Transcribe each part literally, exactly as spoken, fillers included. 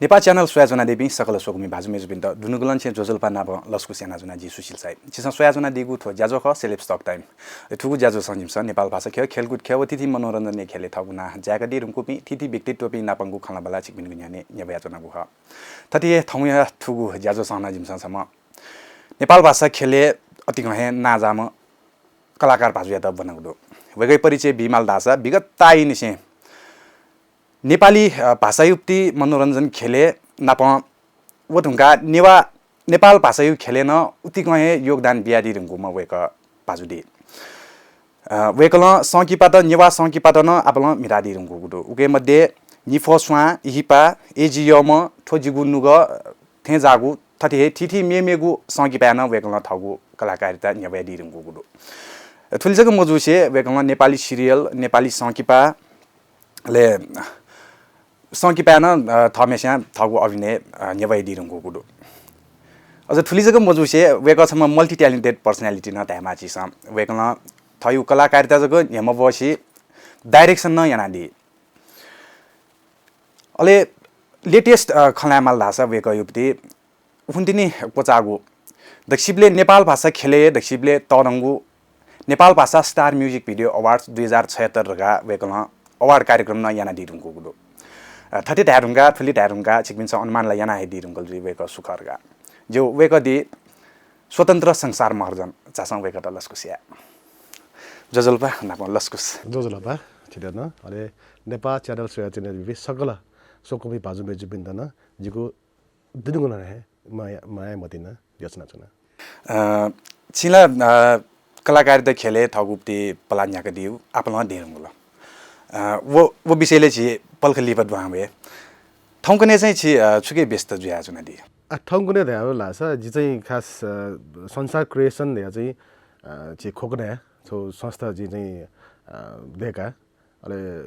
नेपाः च्यानल स्वयाच्वनादीपिं सकल स्वकुमि भाजु मय्जुपिन्त दुनुगलंनिसें ज्वजलपा नाप लसकुस यानाच्वना जि सुशील साई। छिसं स्वयाच्वनादीगु थ्व ज्याझ्वः खः Celebs Talk Time। थुगु ज्याझ्वलय् जिमिसं नेपाल भाषा ख्यः, खेलकुद ख्यः व थीथी मनोरञ्जनया ख्यलय् थःगु नां जाय्कादी धुंकूपिं थीथी व्यक्तित्वपिं नापंगु खँल्हाबल्हा छिकपिनिगु न्ह्यःने न्ह्यब्वयाच्वनागु खः। थथे हे थौंया थुगु ज्याझ्वलय् जिमिसं छम्ह नेपाल भाषा ख्यलय् अतिकं हे नांजाःम्ह कलाकार भाजुयात ब्वनागु दु। वय्कःया परिचय बीमाल धाःसा विगत ताःहाकःनिसें नेपाली, अ, भाषाया उपति मनोरञ्जन ख्यलय् नापं वये धुंकाः नेवाः, नेपाल भाषाया ख्यलय् नं उतिकं हे योगदान बियादी धुंकूम्ह वय्कः भाजु दी। अ, वय्कलं संकिपात, नेवाः संकिपात नं आपालं म्हितादी धुंकूगु दु। उकी मध्ये निफ्वः स्वां, इहिपा, अय्जि यःम्ह, थ्व जिगु नुगः थें जाःगु, थथे हे थीथी मेमेगु संकिपाय् नं वय्कलं थःगु कलाकारिता न्ह्यब्वयादी धुंकूगु दु। थुलि जक मजूसे वय्कलं नेपाली serial, नेपाली संकिपा, अले संकिपाय् नं, अ, थःम्हेस्यां थःगु अभिनय, अ, न्ह्यब्वयादी धुंकूगु दु। अझ थुलि जक मजूसे वय्कः छम्ह multi talented personality नं धायेमाः झीसं। वय्कलं थःगु कलाकारिता जक न्ह्यमब्वसे direction नं यानादी। अले latest, अ, खँ ल्हायेमाल धाःसा वय्कःया उपति उखुन्हु तिनि क्वचाःगु दक्वसिबलय् नेपाल भाषा ख्यलय् दक्वसिबलय् तःधंगु नेपाल भाषा Star Music Video Awards दुई हजार छयत्तर धकाः वय्कलं award कार्यक्रम नं यानादी धुंकूगु दु। अ, थथे धाये धुंकाः, थुलि धाये धुंकाः छिकपिन्सं अनुमान ला याना हे दी धुंकल जुइ वय्कः सु खः धकाः। ज्यू, वय्कः दी स्वतन्त्र संसार महर्जन। झासँ वय्कःयात लसकुस याये। ज्वजलपा नापं लसकुस। ज्वजलपा छितः नं, अले नेपाः च्यानल स्वयाच्वनादीपिं सकल स्वकुमि भाजु मय्जुपिन्त नं जिगु दुनुगलंनिसें माया, माया मतिना देछानाच्वना। अ, छिं ला, अ, कलाकारिता ख्यलय् थःगु उपति पलाः न्ह्याकादीगु आपालं दयेधुंकल। अ, व, व विषयलय् झी पलख लिपा दुहां वये। थौंकन्हय् चाहिँ छि, अ, छुकी व्यस्त जुयाच्वनादी? आ, थौंकन्हय् धायेगु धाःसा जि चाहिँ खास, अ, संसार Creation धयाः चाहिँ, अ, झी खोकनाय् छगू संस्था जिं चाहिँ, अ, दय्का। अले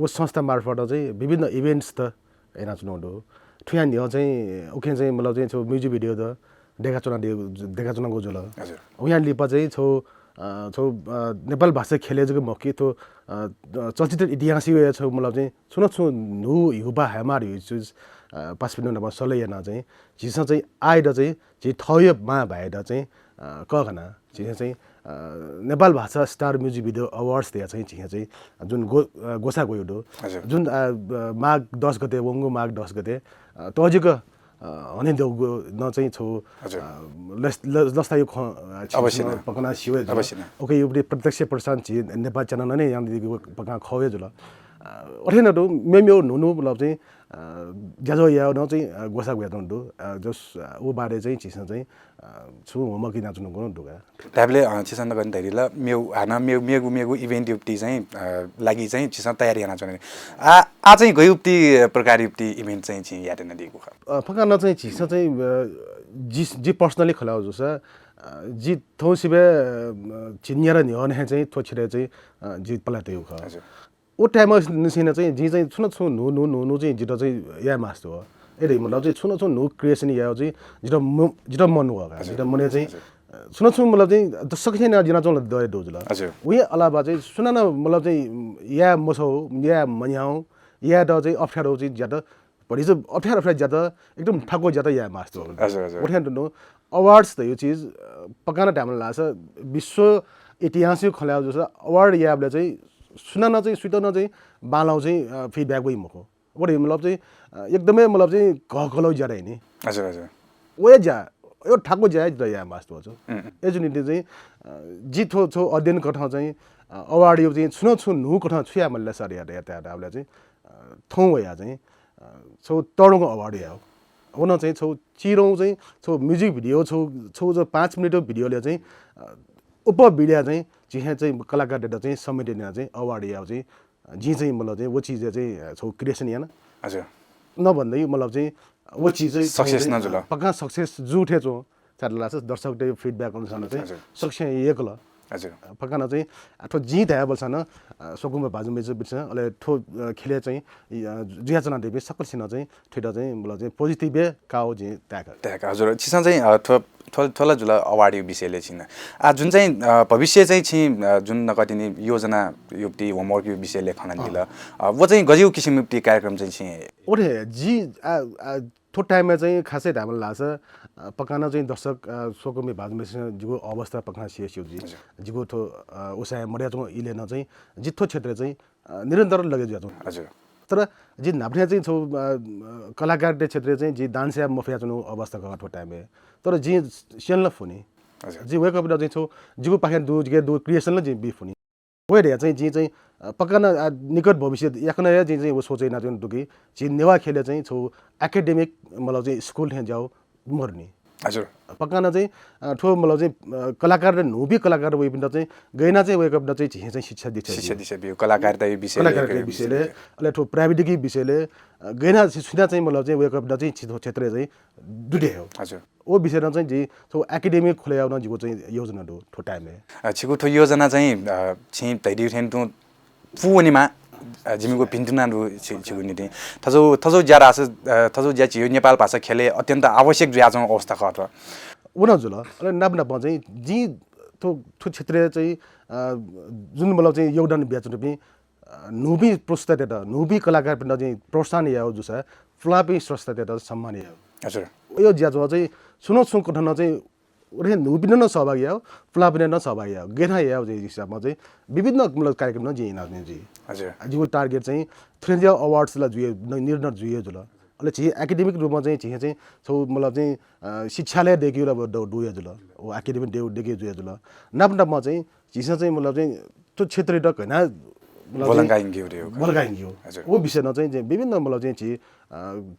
व संस्था मार्फत चाहिँ विभिन्न events त यानाच्वनागु दु। थुकिया न्ह्यः चाहिँ उखें चाहिँ मतलब चाहिँ छगू music video त दय्काच्वनादीगु, दय्काच्वनागु जुल। हजुर। उकिया लिपा चाहिँ छगू, अ, छगू, अ, नेपाल भाषा ख्यलय् जक मखु कि थ्व, अ, अ, चलचित्र इतिहासय् हे छगू मतलब चाहिँ छुं न छुं न्हू हिउपाः हयेमाः धइगु चिज, अ, पासापिनिगु नाप सल्लाह यानाः चाहिँ झीसं चाहिँ आःयात चाहिँ झी थःगु मांभाय्‌यात चाहिँ, अ, कःघानाः झीसं चाहिँ, अ, नेपाल भाषा Star Music Video Awards धयाः चाहिँ झीसं चाहिँ जुन ग्व-, अ, ग्वसाः ग्वयागु दु। हजुर। जुन, अ, ब-, माघ दस गते, वंगु माघ दस गते, अ, तःजिक, अ, हनेदुगु नं चाहिँ छगू, हजुर। अ, लस-, ल-, लसतायु खँ, अ, छिं अवश्य नं। पक्का नं स्यू हे जुल। अवश्य नं। उकिया उपति प्रत्यक्ष प्रसारण झी नेपाः च्यानलं नं यानादीगु पक्का खः हे जुल। अ, अथे नं दु, मेमेगु न्हू न्हू मतलब चाहिँ, अ, ज्याझ्वः यायेगु नं चाहिँ, अ, ग्वसाः ग्वयातःगु दु। अ, जस, अ, व बारे चाहिँ झीसं चाहिँ, अ, छुं homework यानाच्वनागु नं दु का। धायेबलय्, अ, छिसं नकतिनि धयादी ला, मेगु, हानं मेगु, मेगु, मेगु event-या उपति चाहिँ, अ, लागि चाहिँ छिसं तयारी यानाच्वनादी। आ, आः चाहिँ गय् उपति, प्रकारया उपति event चाहिँ छिं यायेत्यनादीगु खः? अ, पक्का नं चाहिँ झीसं चाहिँ, अ, जि, जि personally खँ ल्हायेगु जूसा, अ, जि थौंसिबय्, अ, झी न्यादँ न्ह्यःने हे चाहिँ थ्व क्षेत्रय् चाहिँ, अ, जि पलाः तयागु खः। हजुर। व time-निसें नं चाहिँ जिं चाहिँ छुं न छुं न्हू, न्हू, न्हू, न्हू चाहिँ जितः चाहिँ याये मास्ति वः। अय् धइगु मतलब चाहिँ छुं न छुं न्हू creation यायेगु चाहिँ जितः म-, जितः मन वः का। हजुर। जितः मनय् चाहिँ, हजुर। अ, छुं न छुं मतलब चाहिँ द-, सकसिनं यानाच्वंगु ला दया दु जुल। हजुर। उकिया अलावा चाहिँ सुनानं मतलब चाहिँ याये मसःगु, याये मन्ह्याःगु, यायेत चाहिँ अप्ठ्यारो चाहिँ ज्यात, भतिचा अप्ठ्यारो अप्ठ्यारो ज्यात, एकदम थाकु ज्यात याये मास्ति वः। हजुर, हजुर। उथें तुं awards धइगु चिज, अ, पक्का नं धायेमाल धाःसा विश्व इतिहासय् खँ ल्हायेगु जूसा award यायेबलय् चाहिँ सुनानं चाहिँ, सुइत नं चाहिँ बांलाःगु चाहिँ, अ, feedback वइ मखु। व धइगु मतलब चाहिँ, अ, एकदमै मतलब चाहिँ घःघःलाःगु ज्या दइ नि। हजुर, हजुर। व हे ज्या, व थाकु ज्या हे जितः याये मास्ति वःगु। उम्, उम्। अय् जुया निंतिं चाहिँ, अ, जि थ्व, थ्व अध्ययन कथं चाहिँ, अ, award-या चाहिँ छुं न छुं न्हू कथं छु यायेमाल ला सर धया, धया, धया धाःबलय् चाहिँ, अ, थौं वयाः चाहिँ, अ, छगू तःधंगु award यायेगु। व नं चाहिँ छगू चिधंगु चाहिँ छगू music video, छगू, छगू जक पाँच minute-या video-लय् चाहिँ, अ, अप्वः video-लय् चाहिँ झीसं चाहिँ कलाकारतय्त चाहिँ समेत यानाः चाहिँ award यायेगु चाहिँ जिं चाहिँ मतलब चाहिँ व चिजय् चाहिँ, अ, छगू creation याना। हजुर। नं भन्दा मतलब चाहिँ व चिज चाहिँ success नं जुल। पक्का success जू थें च्वं। छाय् धाःसा दर्शकतय् feedback अनुसार नं चाहिँ हजुर। Success यंकल। हजुर। पक्का नं चाहिँ, अ, थ्व जिं धायेबलसां नं, अ, स्वकुमि भाजु मय्जु बिचय्, अले थ्व, अ, ख्यलय् चाहिँ, अ, जुयाच्वनादीपिं सकलसिनं चाहिँ थुइत चाहिँ, मतलब चाहिँ positive हे काउ जिं ताय्‌का। ताय्‌का, हजुर। छिसं चाहिँ, अ, थ्व, थ्व, थ्व ला जुल award-या विषयलय् छिं। आ, जुन चाहिँ, अ, भविष्य चाहिँ छिं, अ, जुन नकतिनि योजना युक्ति homework-या विषयलय् खनादिल। अँ। अ, व चाहिँ गज्याउ किसिमयुक्ति कार्यक्रम चाहिँ छिं? ओरे, जि, आ, आ, थ्व time-य् चाहिँ खासै धायेमाल धाःसा, अ, पक्का नं चाहिँ दर्शक, अ, स्वकुमि भाजु मय्जुपिन्सं जिगु अवस्था पक्का नं स्यू, स्यू जि। हजुर। जिगु थ्व, अ, उसाँय् मदयाच्वंगु इलय् नं चाहिँ जि थ्व क्षेत्रय् चाहिँ, अ, निरन्तर लगे जुयाच्वं। हजुर। तर जि न्हापा थें चाहिँ छगू, अ, अ, कलाकारया क्षेत्रय् चाहिँ जि dance याये मफयाच्वंगु अवस्था खः थ्व time-य्। तर जिं स्यने ला फुनि। हजुर। जि वय्कःपिन्त चाहिँ छगू जिगु पाखें दु, जिके दु creation ला जिं बी फुनि। व हे धया चाहिँ जिं चाहिँ, अ, पक्का नं, अ, निकट भविष्य याकनं हे जिं चाहिँ व सोच यानाच्वनागु दु कि झी नेवाः ख्यलय् चाहिँ छगू academic, मतलब चाहिँ school थें ज्याउ मरुनि। हजुर। पक्का नं चाहिँ, अ, थ्व, मतलब चाहिँ, अ, कलाकार, न्हूपिं कलाकार वइपिन्त चाहिँ गय् याना चाहिँ वय्कःपिन्त चाहिँ झीसं चाहिँ शिक्षा दीक्षा शिक्षा दीक्षा बिउ, कलाकारया विषयलय्, कलाकारया विषयलय्, अले थ्व प्राविधिकी विषयलय्, अ, गय् याना चाहिँ सुनां चाहिँ, मतलब चाहिँ वय्कःपिन्त चाहिँ झी थ्व क्षेत्रय् चाहिँ दुथे हो। हजुर। व विषयं चाहिँ जि थ्व academy खुला याउ नं जिगु चाहिँ योजना दु थ्व time-य्। अ, छिगु थ्व योजना चाहिँ, अ, छिं धयादिउ थें तुं पूवनेमा, अ, जिमिगु भिन्तुना दु छि-, छिगु निंतिं। थज्याउ, थज्याउ ज्या धाःसा, अ, थज्याउ ज्या झीगु नेपाल भाषा ख्यलय् अत्यन्त आवश्यक जुयाच्वंगु अवस्था खः थ्व। व नं जुल। अले नाप नापं चाहिँ जिं थ्व, थ्व क्षेत्रय् चाहिँ, अ, जुन मतलब चाहिँ योगदान बियाच्वंपिं, अ, न्हूपिं प्रस्तुतय्‌त, न्हूपिं कलाकारपिन्त चाहिँ प्रोत्साहन याउ जूसा पुलांपिं स्रष्टातय्‌त सम्मान याउ। हजुर। यो ज्याझ्वः चाहिँ छुं न छुं कथं नं चाहिँ ओरे न्हूपिन्त नं सहभागी याउ, पुलांपिन्त नं सहभागी याउ। गय् याना याउ चाहिँ हिसाबमा चाहिँ विभिन्न मतलब कार्यक्रम नं जिं यानाच्वना जि। हजुर। आ, जिगु target चाहिँ थुलि ज्या awards ला जुइ, न-, निरन्तर जुइ जुल। अले झी academic रूपमा चाहिँ झी चाहिँ छगू मतलब चाहिँ, अ, शिक्षालय दय्‌केउ ला द-, दुया जुल। व academy दय्-, दय्‌केउ जुया जुल। नाप नापमा चाहिँ झीसं चाहिँ मतलब चाहिँ थ्व क्षेत्रयात गय् याना मतलब चाहिँ ब्वलंका यंकेउ रे हो। ब्वलंका यंकेउ। हजुर। व विषयं नं चाहिँ, चाहिँ विभिन्न मतलब चाहिँ झी, अ,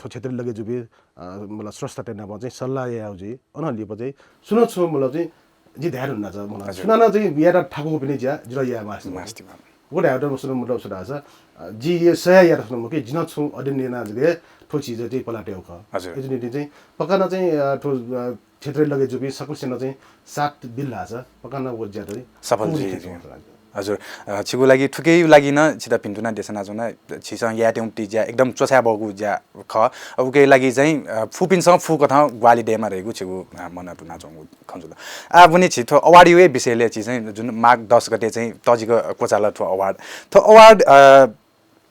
थ्व क्षेत्रय् लगे जूपिं, अ, मतलब स्रष्टातय्‌त नाप चाहिँ सल्लाह याउ जि। अनंलिपा चाहिँ छुं न छुं मतलब चाहिँ जि धाये धुन नं चाहिँ मतलब हजुर। सुनानं चाहिँ यायेत थाकुपिनि ज्या जितः याये मास्ति। मास्ति मा। व धायेत मतलब सुनां मतलब सुनां सा, अ, जि ये सया यायेत सुनां मखु कि जिं नं छुं अध्ययन याना जक थ्व चिज चाहिँ पलाः तयेउ खः। हजुर। अय्‌जूगुलिं चाहिँ पक्का नं चाहिँ, अ, थ्व, अ, क्षेत्रय् लगे जूपिं सकलसिनं चाहिँ साथ बिल धाःसा पक्का नं व ज्या चाहिँ सफल पूर्ण जुइ। खेँ खः। हजुर, अ, छिगु लागि थुकिया लागि नं छितः भिन्तुना देछानाच्वना। छिसं यायेत्यंगु ज्या एकदम च्वछाये बहःगु ज्या खः। अ, उकिया लागि चाहिँ, अ, फुपिन्सं फुकथं ग्वाहालि दयेमा धइगु छिगु, अ, मनं दुनाच्वंगु खँ जुल। आः वने झी थ्व award-या विषयलय् झी चाहिँ जुन माघ दस गते चाहिँ तःजिक क्वचाल थ्व award। थ्व award, अ,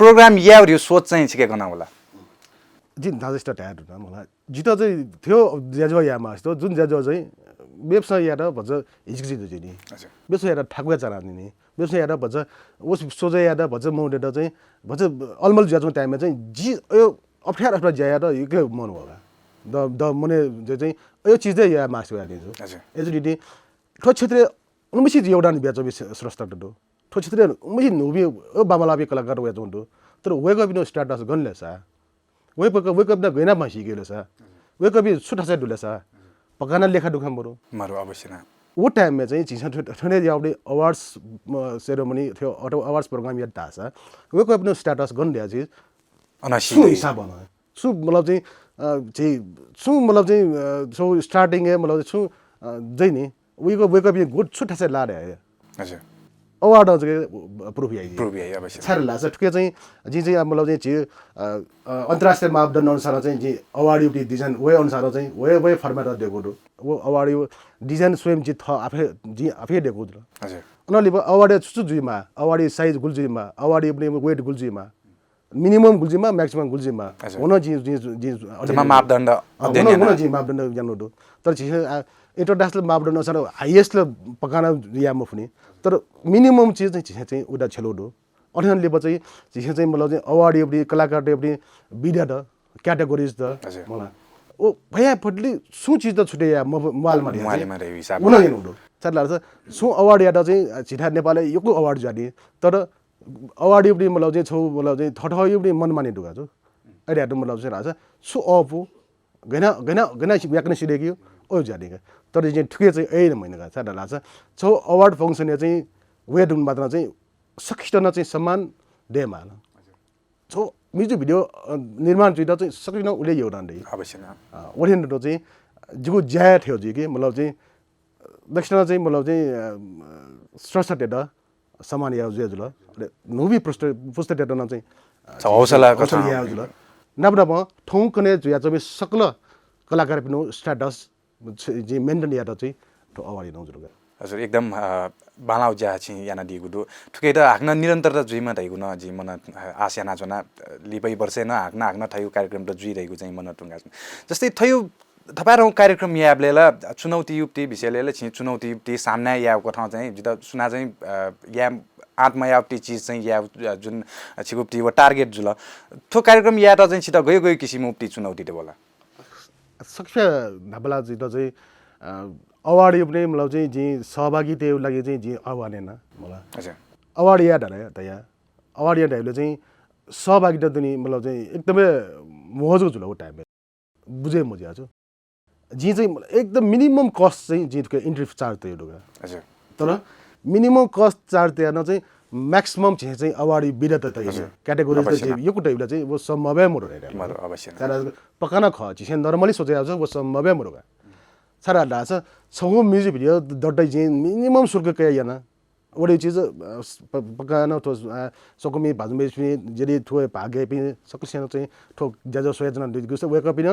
program यायेगु सोच चाहिँ छिके गनं वल? जिं धाःसा धाये धुन मला। जितः चाहिँ थ्व ज्याझ्वः याये मास्ति, जुन ज्याझ्वः चाहिँ मेपिसं यायेत भचा हिचकिचि दु जिनि। अच्छा। मेपिसं यायेत थाकुया चाना निनि। मेपिसं यायेत भचा व सोझे यायेत भचा मनूतय्‌त चाहिँ भचा अलमल जुयाच्वंगु time-य् चाहिँ जि अय् अप्ठ्यार अप्ठ्यार ज्या यायेत यक्व मन वः का। द, द मनय् चाहिँ अय् चिज याये मास्ति वया नि जु। अच्छा। अय्‌जूगुलिं थ्व क्षेत्रय् उलिमछि योगदान बियाच्वंपिं स्रष्टात दु। थ्व क्षेत्रय् उलिमछि न्हूपिं अय् बांमलाःपिं कलाकार वयाच्वंगु दु। तर वय्‌कःपिनिगु status गन ले सा? वय्‌कः, वय्‌कःपिन्त गय् याना म्हासी के ले सा? वय्‌कःपिं छु थासय् दु ले सा? पक्का नं लेखा दुखा मरु। मरु अवश्य नं। व time-य् चाहिँ झीसं थ्व, थ्वने याउपिं awards, अ, ceremony, थ्व awards program यात धाःसा वय्‌कःपिनिगु status गन धया झी अनसि छु हिसाब बन? छु मतलब चाहिँ, अ, झी छु मतलब चाहिँ, अ, छु starting-य् मतलब छु, अ, जइनि वय्‌कः, वय्‌कःपिं गुट छु थासय् लाः धया। अच्छा। Award जक proof याइ। Proof याइ, अवश्य। छाय् धाःसा थुके चाहिँ जिं चाहिँ मतलब चाहिँ झी, अ, अ, अन्तर्राष्ट्रिय मापदण्ड अनुसार चाहिँ जिं award-या design वये अनुसार चाहिँ वये, वये format दयेकू दु। व award-या design स्वयं जिं थः आफै, जिं आफै दयेकू दु। अच्छा। अनंलिपा award-या छु छु जुइमाः, award-या size गुलि जुइमाः, award-या weight गुलि जुइमाः। Minimum गुलि जुइमाः, maximum गुलि जुइमाः। अच्छा। व नं जिं, जिं, जिं अध्ययन जम्मा याना। मापदण्ड अ, व अध्ययन नं, व याना। नं जिं मापदण्ड याना दु। तर झीसं, आ, international मापदण्ड अनुसार highest ला पक्का नं याये मफुनि। तर minimum चिज चाहिँ झीसं चाहिँ उदा छ्यलु दु। अथे नं लिपा चाहिँ झीसं चाहिँ मतलब चाहिँ award याइपिं, कलाकार याइपिं विधा द, categories द, हजुर। मला। व भया फटली सुं चिज त छुटे या म-, म्वाल मा रे। म्वाल मा रे हिसाब। व नं याना दु। छाय् धाःसा सुं award यात चाहिँ झीथाय् नेपालय् यक्व award जुयादी। तर award याइपिं मतलब चाहिँ छगू मतलब चाहिँ थःथःयापिं मनमानी दुगु जू। अथे यात मतलब चाहिँ धाःसा छु अःपु, गय् याना, गय् याना, गय् याना सि-, याकनं सिधयेकेगु, अय् जुयादीगु। तर जिं थुके चाहिँ अय् नं मयानागु, छाय् धाःसा छगू award function-य् चाहिँ वये धुन मात्र चाहिँ सकसितं नं चाहिँ सम्मान दयेमाल। छगू music video, अ, निर्माण जुइत चाहिँ सकसितं उलि योगदान दइ। अवश्य नं। अ, उलि नं चाहिँ जिगु ज्या थें जुइ कि मतलब चाहिँ दक्षिण चाहिँ मतलब चाहिँ स्रष्टातय्त सम्मान याः जुया जुल। नुबी पुस्तातय्त नं चाहिँ हौसला कथं याः जुल। नाप नाप थौं कने जुया चाहिँ सकल कलाकारपिनु स्ट्याटस चाहिँ मेन्टेन यात चाहिँ थ्व अवार्ड याना जुल। हजुर, एकदम बांलाउ ज्या छिं यानादीगु दु। थुकय्त हाकनं निरन्तरता जुइमा धइगु नं जिं मन आश यानाच्वना। लिपा वर्षय् नं हाकनं हाकनं थयु कार्यक्रम त जुइ धइगु चाहिँ मन तुंगा। जस्तै थयु थपारं कार्यक्रम यायेबलय् ला चुनौती युक्ति विषयलय् ला छिं चुनौती युक्ति सामना यायेगु कथं चाहिँ जितः सुना चाहिँ या आत्मा याउक्ति चिज चाहिँ या जुन छिगुप्ति व टार्गेट जुल। थ्व कार्यक्रम यायेत चाहिँ छितः गयो गयो किसिम उप्ति चुनौती त होला। सक्से न्हापला जितः चाहिँ अवार्ड युक्ति मतलब चाहिँ जिं सहभागिता लागि चाहिँ जिं आह्वान याना मला। अच्छा। अवार्ड या धरे तया अवार्ड या धैबले चाहिँ सहभागिता दुनि मतलब चाहिँ एकदमै महजु जुल उ टाइममा। बुझे मजिया छु। जिं चाहिँ एकदम मिनिमम कस्ट चाहिँ जिं थुके इन्ट्री चार्ज तयो दुगा। हजुर। तर मिनिमम कस्ट चार्ज तया न चाहिँ म्याक्सिमम झे चाहिँ अवार्ड विधा त तयो। हजुर। क्याटेगोरी त अवश्य जे न। यो कुटै बेला चाहिँ वो सम्भव है मोर रे। मरो अवश्य न। सारा पकाना ख झिसे नर्मली सोचे आछ वो सम्भव है मोर का। सारा दास छगो म्युजिक भिडियो दड्डै जिं मिनिमम शुल्क कया याना। वडे चिज पकान थ्व सकमी भाजुमेसमी जदि थ्व भागेपिं सकसियां चाहिँ थ्व ज्याझ्वः स्वयाच्वना दुइगु वय्कःपिं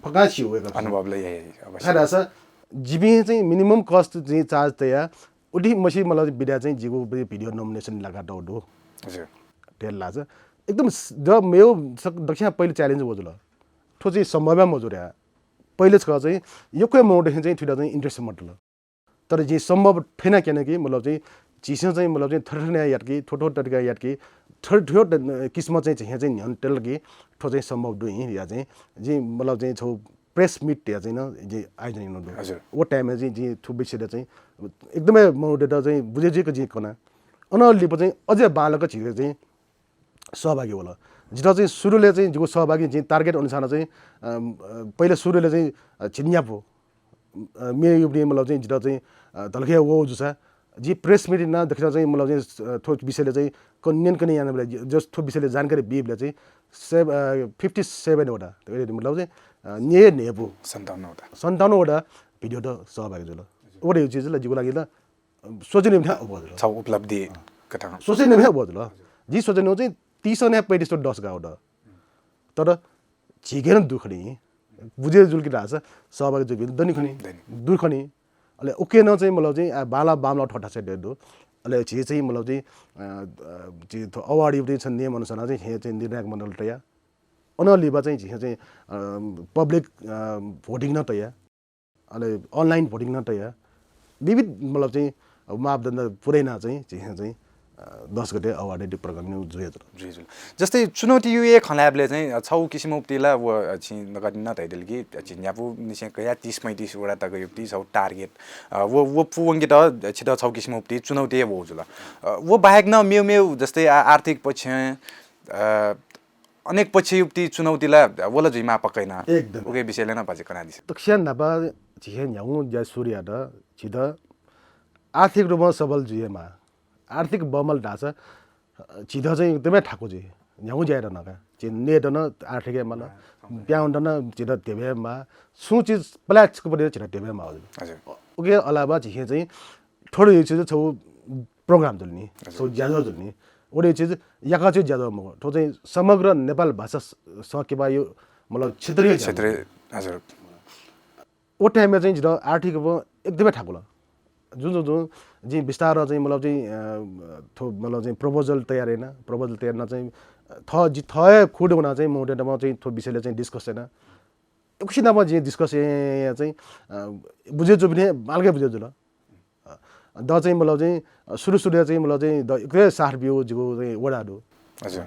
फकां स्यू वय्कःपिं। अनुभवले हे अवश्य। खादासा जिपिं चाहिँ मिनिमम कस्ट चाहिँ चार्ज तया उठी मसी मतलब विधा चाहिँ जिगु भिडियो नोमिनेसन लागा दौ दु। हजुर। ढेर लाज। एकदम द मेउ दक्षिण पहिले च्यालेन्ज वजुल। थ्व चाहिँ सम्भव मजुर या। पहिले छ चाहिँ यक्व मोड चाहिँ थुइदा चाहिँ इन्ट्रेस्ट मटल। तर जिं सम्भव थ्यना क्यना कि मतलब चाहिँ झीसं चाहिँ मतलब चाहिँ थरथरया यात कि थोथो तरिका यात कि थोथो किसिम चाहिँ झीसं चाहिँ न्ह्यन तेल कि थ्व चाहिँ सम्भव दु या चाहिँ जिं मतलब चाहिँ छौ प्रेस मिट या चाहिँ न जिं आयोजना याना दु। हजुर। वो टाइममा चाहिँ जिं थ्व विषयले चाहिँ एकदमै मनोदेत चाहिँ बुझे जुइक जिं कना। अन लिप चाहिँ अझै बालक झीले चाहिँ सहभागी होला। जितः चाहिँ सुरुले चाहिँ जिगु सहभागी जिं टार्गेट अनुसार चाहिँ पहिले सुरुले चाहिँ झिन्यापु मे युबनी मतलब चाहिँ जितः चाहिँ धलखे वो जुसा जि प्रेस मिट ना दखिन चाहिँ मतलब चाहिँ थ्व विषयले चाहिँ कन्यन कन्या याना बेला जस थ्व विषयले जानकारी बी बेला चाहिँ सेभ फिफ्टी सेभेन वटा मतलब चाहिँ ने नेपु सन्ताउन्न वटा। सन्ताउन्न वटा भिडियो त सहभागी जुल। वटा यो चिजले जिगु लागि त सोचनीय भ्या अबोध ल। छ उपलब्धि कथा। सोचनीय भ्या अबोध ल। जि सोचनीय चाहिँ तीस ने पैंतीस दस गाउँ द। तर झिकेन दुखनी बुझे जुल कि रास सहभागी जुल दनि खनी। दनि। दुखनी। अले उके न चाहिँ मतलब चाहिँ बाला बामला ठोठा से दु। अले झि चाहिँ मतलब चाहिँ अवार्ड युवती छ नियम अनुसार चाहिँ हे चाहिँ निर्णायक मण्डल तया। अन लिबा चाहिँ झि चाहिँ पब्लिक भोटिङ न तया। अले अनलाइन भोटिङ न तया। विविध मतलब चाहिँ मापदण्ड पुरैना चाहिँ झिहे चाहिँ दस गते अवार्ड डे प्रोग्राम जुया जुल। जुया जुल। जस्तै चुनौती यु ए खलाबले चाहिँ छौ किसिम उपतिला व छि नगदिन धैदल कि छि न्यापु निसे कया तीस पैंतीस वडा तक युक्ति छौ टार्गेट। वो वो पुवंगे त छित छौ किसिम उपति चुनौती वो जुल। वो बाहेक न मेउ मेउ जस्तै आर्थिक पक्ष अनेक पक्ष युक्ति चुनौतीला वल जुइमा पक्कै न। एकदम। उके विषयले न पाजे कना दिस। तक्ष्या नापा झिहे न्याउ ज्या सूर्य त झित आर्थिक रूपमा सबल जुइमा। आर्थिक बमल ढाँचा झित चाहिँ एकदमै ठाकु जुइ। न्याउ ज्या नका। झि नेट न आर्थिक मल। प्याउन्ड न झित देवे मा। सु चिज प्लाच को परे झित देवे मा। हजुर। उके अलावा झिहे चाहिँ थोरै यो चिज छौ प्रोग्राम जुल नि। हजुर। छौ ज्याझ्वः जुल नि। ओडे चिज याका चाहिँ ज्याझ्वः मगो। थो चाहिँ समग्र नेपाल भाषा सकेबा यो मतलब क्षेत्रीय क्षेत्रीय। हजुर। ओ टाइममा चाहिँ झित आर्थिक एकदमै ठाकुल। जुन जुन जुन जि बिस्तार चाहिँ मतलब चाहिँ थो मतलब चाहिँ प्रपोजल तयार हैन। प्रपोजल तयार न चाहिँ थ जि थ खुड हुना चाहिँ मोटे चाहिँ थो विषयले चाहिँ डिस्कस हैन। खुसी नाप जि डिस्कस चाहिँ बुझे जुबिने मालकै बुझे जुल। द चाहिँ मतलब चाहिँ सुरु सुरु चाहिँ मतलब चाहिँ द एकदमै साथ बियो जिगु चाहिँ वडा दु। हजुर।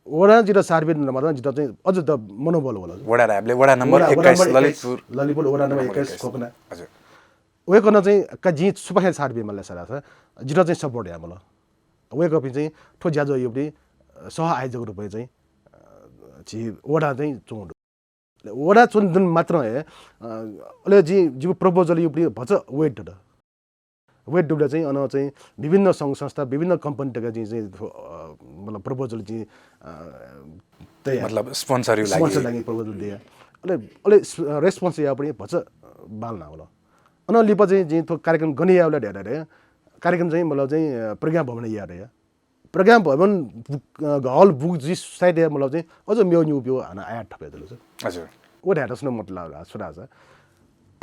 वडा जित साथ बियो मतलब जित चाहिँ अझ द मनोबल होला। वडा राबले वडा नम्बर एक्काइस ललितपुर। ललितपुर वडा नम्बर एक्काइस खोकना। हजुर। वेकन चाहिँ का जि सुपाखे साथ बियो मला सरा जित चाहिँ सपोर्ट या मला। वेकपिं चाहिँ थो ज्याझ्वः युपति सह आयोजक रूपमा चाहिँ झी वडा चाहिँ चुंडु। वडा चुन दुन मात्र हे अले जि जिगु प्रपोजल युपति भच वेट दु। वेट दुबले चाहिँ अन चाहिँ विभिन्न संघ संस्था विभिन्न कम्पनी तक जि चाहिँ मतलब प्रपोजल जि तयार मतलब स्पोन्सर यु लागि। स्पोन्सर लागि प्रपोजल दिया। अले अले रेस्पोन्स या पनि भच बाल ना होला। अनं लिपा चाहिँ जिं थ्व कार्यक्रम गन याये वल धया धया कार्यक्रम चाहिँ मतलब चाहिँ, अ, प्रज्ञा भवनय् याये धया। प्रज्ञा भवन book, अ, hall book जुइ साइत हे मतलब चाहिँ अझ मेव निगू प्यव हानं ad थप याये जुल। हजुर। व धायेत छुं नं मतलब ला, छु धाःसा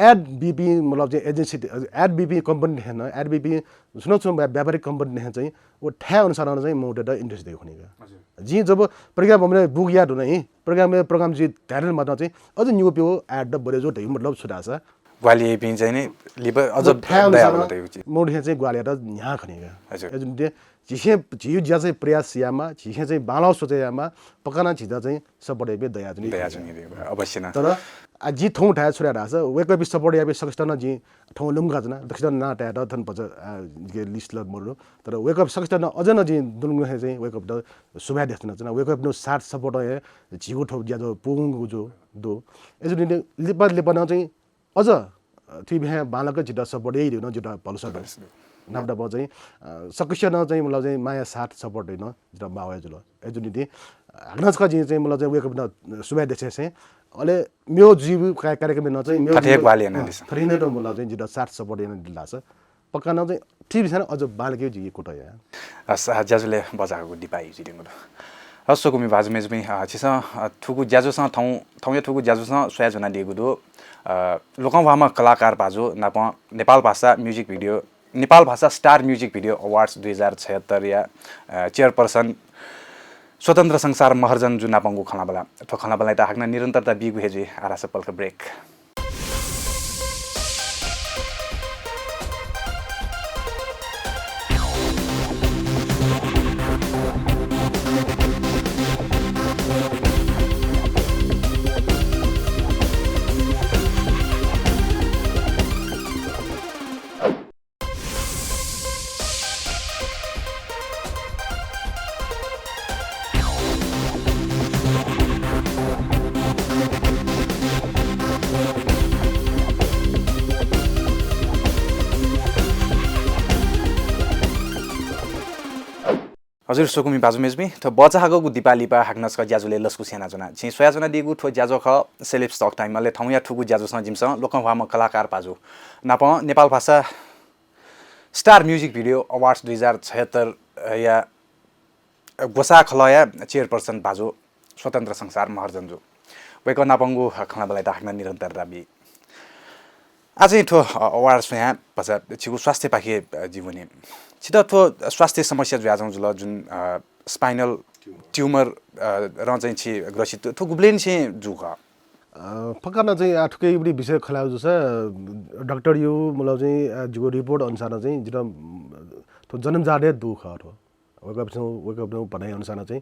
ad बीपिं मतलब चाहिँ agency, ad बीपिं company थें नं, ad बीपिं छुं नं छुं व्या-, व्यापारिक company थें चाहिँ व थाय् अनुसार नं चाहिँ मनूतय्त interest दइ खनी का। हजुर। जिं जब प्रज्ञा भवनय् book याये धुन हि, प्रज्ञा भवनय् program जुइ धायेधुन मात्र चाहिँ अझ निगू प्यव ad त बढे जू धइगु मतलब छु धाःसा ग्वाहालि याइपिं चाहिँ नि लिपा अझ व थाय् दया अनुसार वल धइगु चिज। मनूतय् चाहिँ ग्वाहालि यायेत न्ह्याः खनी का। हजुर। अय् जुन चाहिँ झीसं, झीगु ज्या चाहिँ प्रयास यायेमाः, झीसं चाहिँ बांलाः सोचे यायेमाः, पक्का नं झीत चाहिँ support याइपिं दयाच्वनी। दयाच्वनी, अवश्य नं। तर, आ, जिं थौं धाये छु धाःसा, वय्कःपिं support याइपिं सकसित नं जिं थौं लुमंकाच्वना, दक्वसित नं नां तयात थन भचा, आ, जिके list ला मरु। तर वय्कःपिं सकसित नं अझ नं जिं दुनुगलंनिसें चाहिँ वय्कःपिन्त सुभाय् देछानाच्वना। वय्कःपिनिगु साथ support हे झीगु थ्व ज्याझ्वः पूवंगु जु-, दु। अय् जुन चाहिँ लिपा लिपा नं चाहिँ अझ, अ, थुइपिं हे बांलाक जितः support याइ धइगु नं जितः भलसा दु। भलसा दु। नाप नाप चाहिँ, अ, सकसिनं चाहिँ मतलब चाहिँ माया साथ support याइ धइगु नं जितः माया हे जुल। अय् जुन निंतिं, अ, हाकनं छकः जिं चाहिँ मतलब चाहिँ वय्कःपिन्त सुभाय् देछासें, अले मेव जुइगु का-, कार्यक्रमय् नं चाहिँ मेव थथे जुइगु, ग्वाहालि यानादिसँ। अ, थथे नं मतलब चाहिँ जितः साथ support यानादिल धाःसा पक्का नं चाहिँ थुइपिन्सं नं अझ बांलाकेगु जिगु कुतः हे। अ, स-, ज्याझ्वलय् बचाःगु दिपा जुइधुंगु दु। अ, स्वकुमि भाजु मय्जुपिं, अ, छिसं, अ, थुगु ज्याझ्वःसं थौं, थौंया थुगु ज्याझ्वःसं स्वयाच्वनादीगु दु। अ, लोकंह्वाःम्ह कलाकार भाजु नाप नेपाल भाषा music video, नेपाल भाषा Star Music Video Awards दुई हजार छयत्तर या, अ, chairperson स्वतन्त्र संसार महर्जन जु नापंगु खँल्हाबल्हा। थ्व खँल्हाबल्हायात हाकनं निरन्तरता बीगु हे जुइ। आः धाःसा पलख break। हजुर, स्वकुमि भाजु मय्जुपिं, थ्व बचाःगु दिपा लिपा हाकनं छकः ज्याझ्वलय् लसकुस यानाच्वना। छिं स्वयाच्वनादीगु थ्व ज्याझ्वः खः Celebs Talk Time। अले थौंया थुगु ज्याझ्वःसं जिमिसं लोकंह्वाःम्ह कलाकार भाजु नाप नेपाल भाषा Star Music Video Awards दुई हजार छयत्तर या ग्वसाः खलःया chairperson भाजु स्वतन्त्र संसार महर्जन जु। वय्कः नापंगु खँल्हाबल्हायात हाकनं निरन्तरता बी। आः चाहिँ थ्व, अ, award स्वयां भचा छिगु स्वास्थ्यपाखे, अ, जिं वने। छित थ्व स्वास्थ्य समस्या जुयाच्वंगु जुल, जुन, अ, spinal tumor, अ, रं चाहिँ छि ग्रसित, थ्व गुबलेंनिसें जूगु खः? अ, फक्का नं चाहिँ आः थुकिया विषय खँ ल्हायेगु जूसा, डाक्टरया मतलब चाहिँ, अ, जिगु report अनुसार चाहिँ जितः, अ, थ्व जन्मजात हे दु खः थ्व। वय्कःपिं, वय्कःपिं भनाइ अनुसार चाहिँ,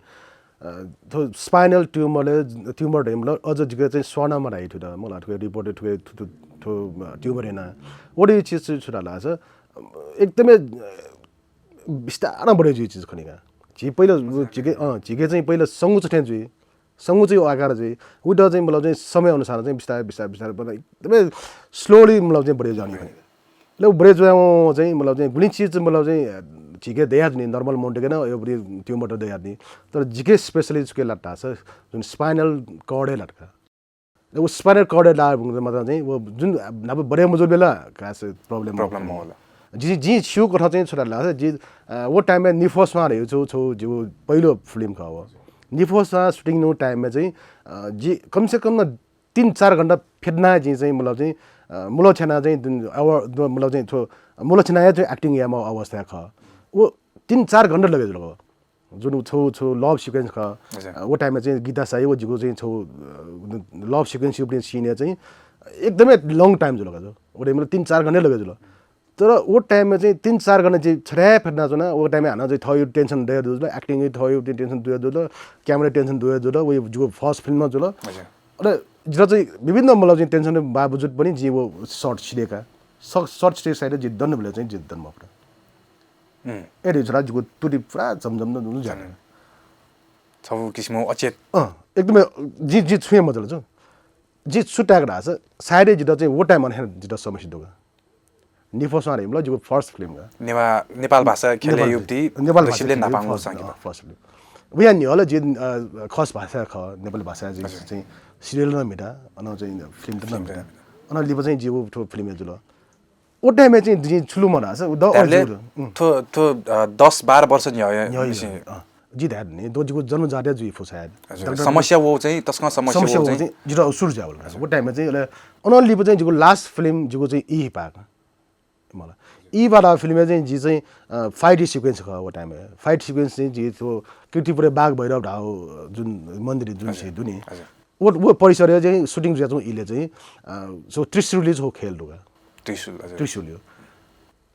अ, थ्व spinal tumor ले, tumor धइम्ह अझ जिके चाहिँ स्वाना मधाइ थुत, मला थुके report थुके थु, थु, थ्व, अ, tumor याना। वडे चिज छु धाःसा, अ, एकदमै, अ, बिस्तारं बढे जुइ चिज खनी का। झी पहिला, झीके, अँ, झीके चाहिँ पहिला संगुच थें जुइ। संगुच चाहिँ आकार जुइ। उइत चाहिँ मतलब चाहिँ समय अनुसार चाहिँ बिस्तारै, बिस्तारै, बिस्तारै बढे, एकदमै slowly मतलब चाहिँ बढे जाने खनी। ले उ बढे जुयावं चाहिँ मतलब चाहिँ गुलिं चिज चाहिँ मतलब चाहिँ, अ, झीके दयाच्वनी, normal मनूतय्के नं यो बढे tumor त दयाच्वनी। तर जिके specially छुके लात धाःसा जुन spinal cord हे लात का। ले उ spinal cord हे लाःगु मतलब चाहिँ व जुन न्हापा बढे मजुल बेला खास problem problem मखु। मखु ला। जि, जिं स्यू कथं चाहिँ छु धाःसा जि, अ, व time-य् निफोस्वां धइगु छु, छु जिगु पहिलो film खः व। निफोस्वां shooting याःगु time-य् चाहिँ, अ, जि कम से कम न तीन चार घण्टा फेदना जिं चाहिँ मतलब चाहिँ, अ, मुलछ्याना चाहिँ जुन अव-, मतलब चाहिँ थ्व मुलछ्याना हे चाहिँ acting यायेमाःगु अवस्था खः। व तीन चार घण्टा लगे जुल। जुन छु, छु love sequence खः। अच्छा। अ, व time-य् चाहिँ गीता साई व जिगु चाहिँ छु, अ, love sequence shooting scene चाहिँ एकदमै long time जुल का। व time-य् तीन चार घण्टा लगे जुल। तर व time-य् चाहिँ तीन चार घण्टा चाहिँ छथाय् फेदनाच्वना, व time-य् हानं चाहिँ थःगु tension दया जुल, acting थःगु tension दया जुल, camera tension दया जुल, व जिगु first film नं जुल। अच्छा। अले जितः चाहिँ विभिन्न मतलब चाहिँ tension बावजुद पनि जिं व shot सिधयेका। स-, shot सिधयेका साइत जि दन बेला चाहिँ जि दन मफुत। हम्म। अले जितः जिगु त्रुटि पुरा झमझम नं जुल। छगू किसिमं अचेत। अँ, एकदमै जि, जि छुं हे मजुल छु। जि छु ताय्का धाःसा सायदै जितः चाहिँ व time-य् हे जितः समस्या दु का। निफोस्वां धइम्ह जिगु first film का। नेवा-, नेपाल भाषा ख्यलय् नेपाल युवती नेपाल भाषा ऋषिले ख्यलय् नापांगु first, संगीत। अँ, first film। वया न्ह्यः ला जि, अ, खस भाषा खः, नेपाली भाषा जि अच्छा। चाहिँ serial नं म्हिता, अन चाहिँ film त नं film त म्हिता। नं म्हिता। अन लिपा चाहिँ जिगु थ्व film हे जुल। व time-य् चाहिँ जिं छु लु मधाःसा, द अ, त्याबले जु लु। उम्। थ्व, थ्व, अ, दस बाह्र वर्ष न्ह्यः, न्ह्यः, न्ह्यः, निसें। अ, जि धाये नि, दो जिगु जन्मजात जुइ फु सायद। हजुर, डाक्टर समस्या वःगु चाहिँ तसकं समस्या वःगु चाहिँ जितः सुरु जुयावल। हजुर। व time-य् चाहिँ अले अनंलिपा चाहिँ जिगु last film जिगु चाहिँ ई हिपाक। मला। ई हिपाक film-य् चाहिँ जि चाहिँ, अ, fight sequence खः व time-य्। Fight sequence चाहिँ जि थ्व कीर्तिपुरय् बाघ भैरव धाःगु जुन मन्दिर जुन हजुर। से दु नि। हजुर। व, व परिसरय् चाहिँ shooting जुयाच्वंगु इलय् चाहिँ, अ, सो त्रिशूलया छगू खेल दु का। त्रिशूल, हजुर। त्रिशूल यो।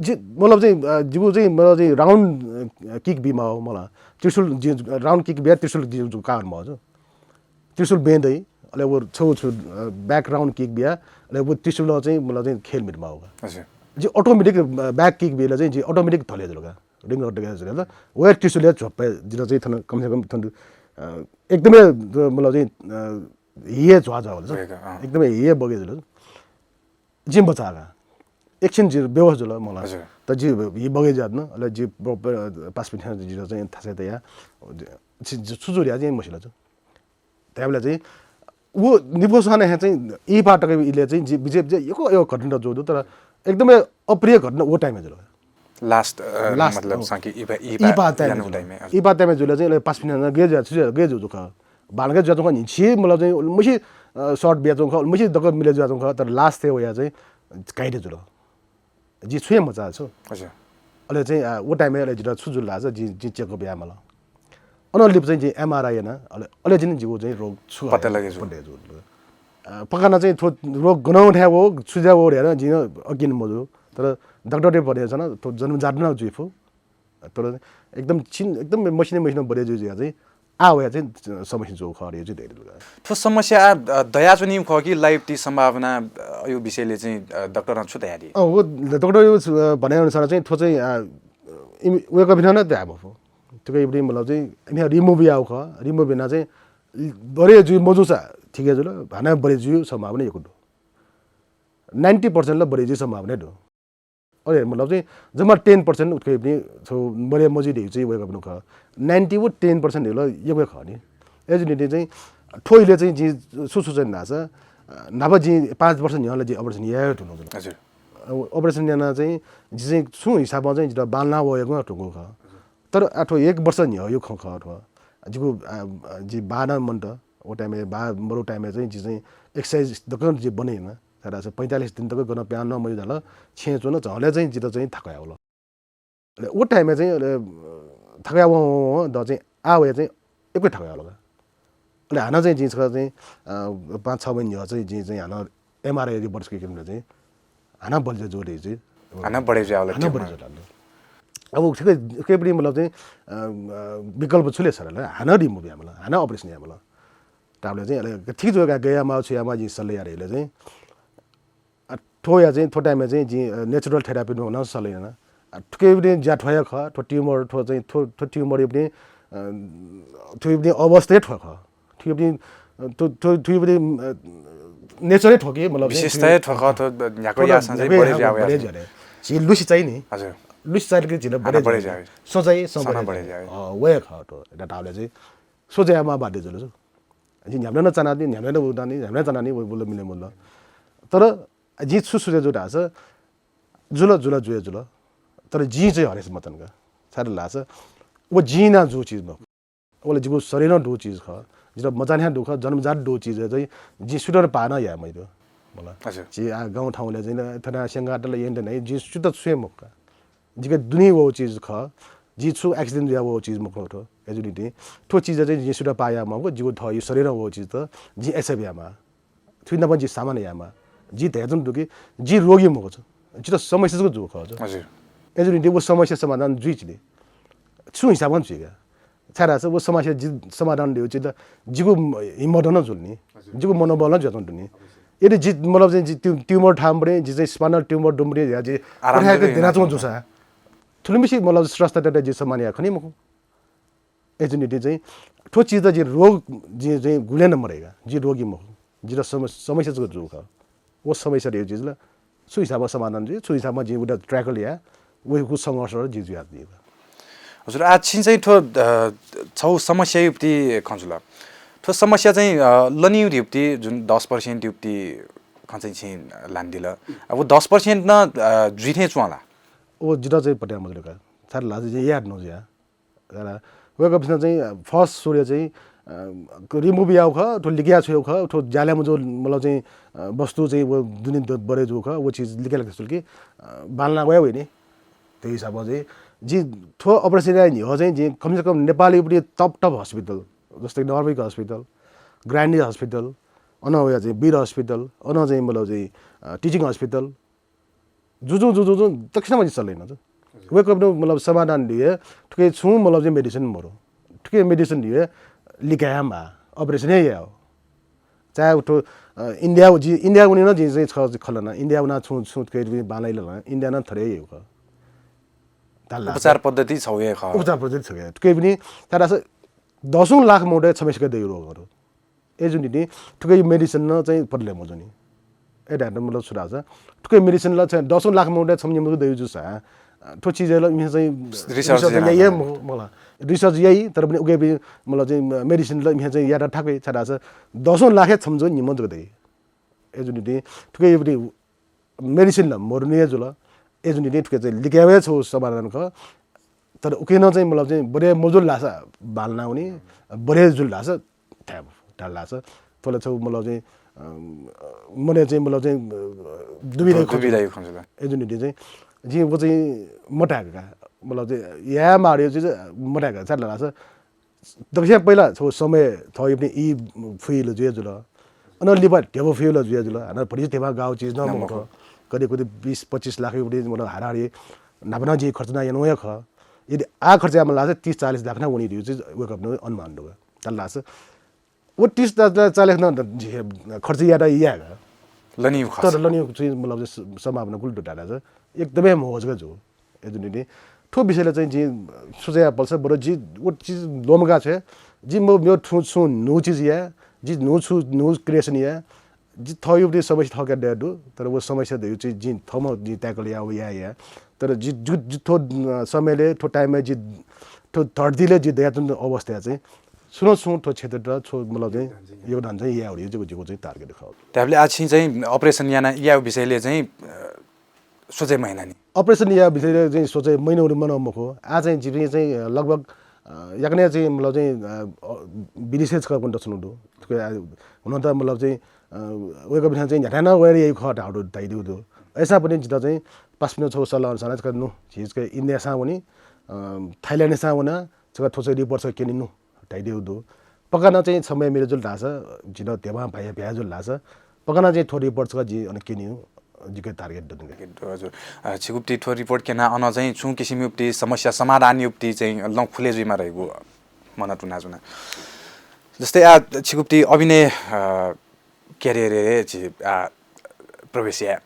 जि, मतलब चाहिँ, अ, जिगु चाहिँ, मतलब चाहिँ round, अ, kick बी माः मला। त्रिशूल जि, round kick बिया त्रिशूल जि, जि कान माः जु। त्रिशूल बें दइ, अले व छगू छु, अ, back round kick बिया, अले व त्रिशूलं चाहिँ, मतलब चाहिँ खेल मित माः का। हजुर। जि automatic, अ, back kick बिल चाहिँ जि automatic थले जुल का। Ring-य् दगे जुल का। व त्रिशूलया झ्वप्पा जितः चाहिँ थन कम से कम थन, अ, एकदमै, अ, मतलब चाहिँ, अ, हिया झ्वाः झ्वाः जुल। अँ। एकदमै हिया बगे जुल। जिं बचाः का। एकछिन जि बेहोस जुल मला। हजुर। त जि हि बगे जुयाच्वन, अले जि प-, प-, पासापिं थें जितः चाहिँ थासय् तया, छि, छि छु जुल धया जिं मसिल जु। त्याबले चाहिँ व निपु स्वाना हे चाहिँ ई हिपाक तक इलय् चाहिँ जि, बिजे, बिजे यक्व, यक्व घटना जुल दु, तर एकदमै अप्रिय घटना व time-य् जुल। Last, अ, last, मतलब, अँ। संकी ई हिपाक, ई हिपाक ई हिपाक time-य् यानु जुल। Time-य्, हजुर। ई हिपाक time-य् जुल चाहिँ, अले पासापिं थें गय् जुया, छु जुया, गय् जुल खः। बांलाक जुयाच्वंगु खः, न्हिच्छि, मतलब चाहिँ, मछि, अ, shot बियाच्वंगु खः, मछि दक्व मिले जुयाच्वंगु खः, तर last-य् वया चाहिँ घाइते जुल। जि छुं हे मचाः छु। अच्छा। अले चाहिँ, अ, व time-य् अले जितः छु जुल धाःसा, जि, जि check up याये माल। अनंलिपा चाहिँ जि M R I याना, अले, अले जिं जिगु चाहिँ रोग छु पत्ता लगे जु। पत्ता लगे जु। अ, पक्का नं चाहिँ थ्व रोग गनं थाय् वः, छु जुया वः धयाः जिं अकिन मजू। तर डाक्टरले भनेको छ न, थ्व जन्मजात नं जुइ फु। तर एकदम छिन, एकदम मसिने मसिने बढे जुइ जुया चाहिँ आ वया चाहिँ समस्या जू खः रे जुइ धैर्य लुगा। थ्व समस्या आ, अ, दयाच्वनीगु खः कि लाइफ ति सम्भावना, अ, यो विषयले चाहिँ, अ, डाक्टरं छु धयादी? अ, व डाक्टर यो, अ, भने अनुसार चाहिँ थ्व चाहिँ, अ, इम-, वय्‌कःपिन्सं नं धाये मफु। थुके इबडी मतलब चाहिँ इमिसं remove याउ खः, remove याना चाहिँ बढे जुइ मजूसा ठीक हे जुल, हानं बढे जुइ सम्भावना यक्व दु। Ninety percent ला बढे जुइ सम्भावना दु। अरे, मतलब चाहिँ जम्मा ten percent उतके पनि छौ बढे मजुइ धइगु चाहिँ वय्‌कःपिनि खः। Ninety व ten percent हे ला यक्व खः नि। अय्‌जूगुलिं चाहिँ थ्व इलय् चाहिँ जिं छु सोचे धाःसा, अ, न्हापा जिं पाँच वर्ष न्ह्यः ला जिं operation याये धुन जुल। हजुर। अ, operation याना चाहिँ जि चाहिँ छुं हिसाबं चाहिँ जितः बांलाना वयेगु धुंकू खः। तर आ थ्व एक वर्ष न्ह्यःयु खँ खः थ्व। जिगु, अ, अ, जि बांलाना मन्त, व time-य् बा, मरु time-य् चाहिँ जि चाहिँ exercise दक्व जि बने याना। छाय्‌धाःसा पैंतालिस दिन तक गन पिहां नं मजू धाल, छेँय् च्वन, झ्वलय् चाहिँ जितः चाहिँ थाकु यावल। अले व time-य् चाहिँ, अले, अ, थाकु यावं वं वं द चाहिँ आ वया चाहिँ यक्व थाकु यावल का। अले हानं चाहिँ जिं छकः चाहिँ, अ, पाँच छ महिना न्ह्यः चाहिँ जिं चाहिँ हानं M R I report स्वीकाराः चाहिँ हानं बढे जुइ धइगु चाहिँ। हानं बढे जुयावल हानं बढे जुयावल। अब उके, उके पनि मतलब चाहिँ, अ, अ, विकल्प छु ले सर, हानं remove यायेमाल, हानं operation यायेमाल। ताबले चाहिँ अले ठीक जुइ का, गय् यायेमाः, छु यायेमाः जिं सल्लाह याये धइले चाहिँ, अ, थ्व या चाहिँ, थ्व time-य् चाहिँ जिं, अ, natural therapy नं सल्लाह याना। अ, थुके पनि ज्या थ्व हे खः, थ्व tumor, थ्व चाहिँ, थ्व, थ्व tumor पनि, अ, थ्व पनि अवस्था हे थ्व खः। थ्व पनि, अ, थ्व, थ्व, थ्व पनि, अ, nature हे थ्व कि, मतलब चाहिँ विशेषता हे थ्व खः, थ्व न्ह्याक्व याःसां चाहिँ बढे जुया वया। झी लुसि चाहिँ नि। हजुर। लुसि चाहिँ कि झीन हानं बढे बढे जुया। जुया। सोचाइ, सं सं बढे बढे जुया। जुया। अ, व हे खः थ्व। एता ताबले चाहिँ सोचाइ मा बाध्य जुल छु। जि न्ह्याम्ह नं चानादी, न्ह्याम्ह नं उदानी, न्ह्याम्ह नं चानानी, व बोल मिले मुल। तर जिं छु सोचे जू धाःसा, जुल, जुल, जुया जुल। तर जिं चाहिँ हरेस मतन का। छाय् धाःसा, व जिं ना जू चिज मखु। व ला जिगु शरीरं दु चिज खः। जितः मचान्हय् दु खः, जन्मजात दु चिज हे चाहिँ जिं सुइत पाः नं याये मज्यू। मला। हजुर। जि आ गाउँ ठाउँले चाहिँ थना स्यंगातल यन्त नै, जिं सुइत छुये मखु का। जिके दुने वःगु चिज खः, जि छु accident जुया वःगु चिज मखु थ्व। अय्‌जूगुलिं थ्व चिज चाहिँ जिं सुइत पाः याये मखु, जिगु थःयु शरीरं वःगु चिज त जिं accept यायेमाः। थुइ नाप जि सामना यायेमाः। जि धयाच्वना दु कि जि रोगी मखु छु, जितः समस्या जक जू खः छु। हजुर। अय्‌जूगुलिं व समस्या समाधान जुइचिले। छु हिसाबं जुइ का। छाय् धाःसा व समस्या जि समाधान धइगु चिज जिगु हिम्मत नं जुल नि, हजुर। जिगु मनोबल नं जुयाच्वना दु नि। अवश्य। यदि जि, मतलब चाहिँ जि tue-, tumor थाःम्ह बडे, जि चाहिँ spinal tumor दुम्ह बडे, या जि आराम कथाय् जक देनाच्वंगु याना जुसा। थुलिमछि मतलब स्वस्थ तयाः जि सम्मान याये खनी मखु। अय्‌जूगुलिं चाहिँ थ्व चिज जि रोग, जि चाहिँ गुलें नं मरय् का, जि रोगी मखु। जितः सम-, समस्या जक जू खः। व समस्या धइगु चिज ला छु हिसाबं समाधान जुइ, छु हिसाबं जिं उइत tackle याये, वय्‌कःगु संघर्ष जि जुयादी। हजुर, आः छिं चाहिँ थ्व, अ, छौ समस्यायु प्रति खँ जुल। थ्व समस्या चाहिँ, अ, लनियु धइगु प्रति जुन दस percent यु प्रति खँ चाहिँ छिं ल्हानादिल। अब दस percent नं, अ, जुइ थें च्वं ला? व जितः चाहिँ पत्याः मजुल का। छाय् धाःसा जिं याये धुन जुया। तर वय्कःपिन्सं चाहिँ first सुरुइ चाहिँ, अ, remove याःगु खः, थ्व लिकया छ्वयागु खः, थ्व ज्यालय् मजू मतलब चाहिँ, अ, वस्तु चाहिँ व दुने द-, बढे जूगु खः, व चिज लिकया लाक स्वल कि, अ, बांलाना वया वइ नि। त्यही हिसाबं चाहिँ जिं थ्व operation याये न्ह्यः चाहिँ जिं कम से कम नेपालय् पनि top top hospital, जस्तै नर्वेको hospital, ग्रान्डी hospital, अन वया चाहिँ वीर hospital, अन चाहिँ मतलब चाहिँ, अ, teaching hospital, जुजुं, जुजुं, जुजुं दक्वसिनं जिं चले याना। वय्कःपिनि मतलब समाधान धइगु थुकी छुं मतलब चाहिँ medicine मरु। थुकी medicine धइगु लिकाये माः, operation हे याये। चाहे उठो, अ, इन्डिया जि, इन्डिया वने नं जिं चाहिँ छ खँ ल्हाना, इन्डिया वना छुं, छुं थुकी बांलाइ ल्हाना, इन्डिया नं थथे हे याइगु खः। धाल ला उपचार पद्धति छगू हे खः। उपचार पद्धति छगू हे। थुकी पनि, तर दसौं लाख मनूतय् छम्हय्सिके दइगु रोग खः। अय् जुयाः थुकी medicine नं चाहिँ पदले मजूनि। अय् धायेत मतलब छु धाःसा, थुकी medicine ला चाहिँ दसौं लाख मनूतय् छम्ह निम्ह दइगु जूसा, अ, थ्व चिजय् ला इमिसं चाहिँ research research याना याइ हे मखु, मखु ला। Research याइ, तर पनि उकी मतलब चाहिँ medicine ला इमिसं चाहिँ यायेत थाकुइ, छाय् धाःसा दसौं लाखय् छम्ह जक निम्ह जक दइ। अय् जुयाः थुकी medicine ला मरुनि हे जुल। अय् जुयाः थुकी चाहिँ लिकाये हे छगू समाधान खः। तर उकी नं चाहिँ मतलब चाहिँ बढे मजुल धाःसा बांलाना वनी, बढे जुल धाःसा थाय् धाल धाःसा थ्व ला छगू मतलब चाहिँ, अ, मनय् चाहिँ मतलब चाहिँ, अ, दुविधा दुविधा खः। खः जुल। अय् जुयाः चाहिँ जिं व चाहिँ मताय्का, मतलब चाहिँ याये माःगु चिज मताय्का, छाय् धाःसा दक्वसिया पहिला छगू समय थःगु पनि ई फुइल जुया जुल। अन लिपा ध्यबा फुइल जुया जुल। हानं भतिचा ध्यबा गाःगु चिज नं नं मखु। मखु। कति कति बीस पच्चिस लाख युगु मतलब हाराहारी न्हापा नं जिं खर्च याना यानागु हे खः। यदि आः खर्च यायेमाल धाःसा तीस चालिस लाख नं वनी धइगु चिज वय्कःपिनि अनुमान दु। धाल धाःसा व तीस चालिस नं खर्च यायेत याय्का। लनीगु खर्च। तर लनीगु चिज मतलब चाहिँ सम्भावना गुलि दु धाःसा एकदमै महंगो जक जू। अय् जुयाः थ्व विषयलय् चाहिँ जिं सोचे याये पलसा बरु जि व चिज ल्वःमंका छ्वये। जि म-, मेगु थ्व छुं न्हू चिज याये, जि न्हू छु, न्हू creation याये, जि थःगु समस्या थःके दये दु, तर व समस्या धइगु चिज जिं थःम्हं जिं tackle याये व याये याये। तर जि, जि, जि थ्व, अ, समयलय्, थ्व time-य् जि थ्व धरतीलय् जि दयाच्वंगु अवस्थाय् चाहिँ सुनं सुं थ्व क्षेत्रय् छु मतलब चाहिँ योगदान चाहिँ याये वइगु जिगु, जिगु चाहिँ target खः। धायेबलय् आः छिं चाहिँ operation याना, यायेगु विषयलय् चाहिँ, अ, सोचे मयाना नि। Operation यायेगु विषयलय् चाहिँ सोचे मयाना वनेगु नं मखु। आः चाहिँ जिपिं चाहिँ लगभग, अ, याकनं चाहिँ मतलब चाहिँ, अ, अ, विदेशय् छकः कुन दछुनु दु। थुकी, अ, हुन त मतलब चाहिँ, अ, वय्कःपिन्सं चाहिँ न्ह्याथाय् नं वये याइगु खः धाःगु दु, धाइदिउ दु। अय्सां पनि जितः चाहिँ पासापिनिगु छगू सल्लाह अनुसार छकः नु, झी छकः इन्डियासां वनी, अ, थाइल्यान्डसां वना, छकः थ्व छगू report छकः क्यने नु धाइदिउ दु। पक्का नं चाहिँ समय मिले जुल धाःसा, जिं नं ध्यबां भाया भ्याये जुल धाःसा, पक्का नं चाहिँ थ्व report छकः जिं अन क्यनेगु जिके target दु। हजुर। अ, छिगु पति थ्व report क्यना अन चाहिँ छुं किसिमयु पति समस्या समाधानयु पति चाहिँ लं खुले जुइमा धइगु मन तुना जुना। जस्तै आः छिगु पति अभिनय, अ, career-य् छि, आ, प्रवेश याये।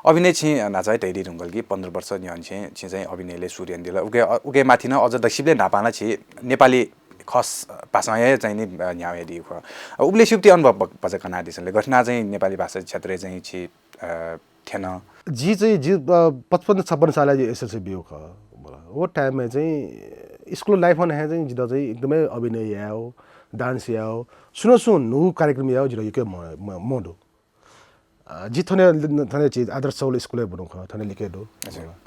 अभिनय छिं न्हाचः हे धयादी धुंकल कि पन्ध्र वर्ष न्ह्यःने छिं, छिं चाहिँ अभिनयलय् सुरु यानादिल। उके, उके माथि नं अझ दक्वसिबलय् न्हापां ला छि नेपाली खस भाषां हे चाहिँ नि, अ, न्ह्याः वयादीगु खः। अ, उबलय् छिगु पति अनुभव ब-, बचा कनादिसँ ले। गथे यानाः चाहिँ नेपाली भाषा क्षेत्रय् चाहिँ छि, अ, थ्यन? जि चाहिँ, जि, अ, पचपन्न छपन्न सालय् जि SLC ब्यूगु खः। व time-य् चाहिँ school life-य् नं हे चाहिँ जितः चाहिँ एकदमै अभिनय यायेगु, dance यायेगु, सुनं सुं न्हू कार्यक्रम यायेगु जितः यक्व म-, म-, मदु। अ, जि थन, थन झी आदर्श चौल school-य् ब्वनागु खः, थन लिक्क दु। अच्छा।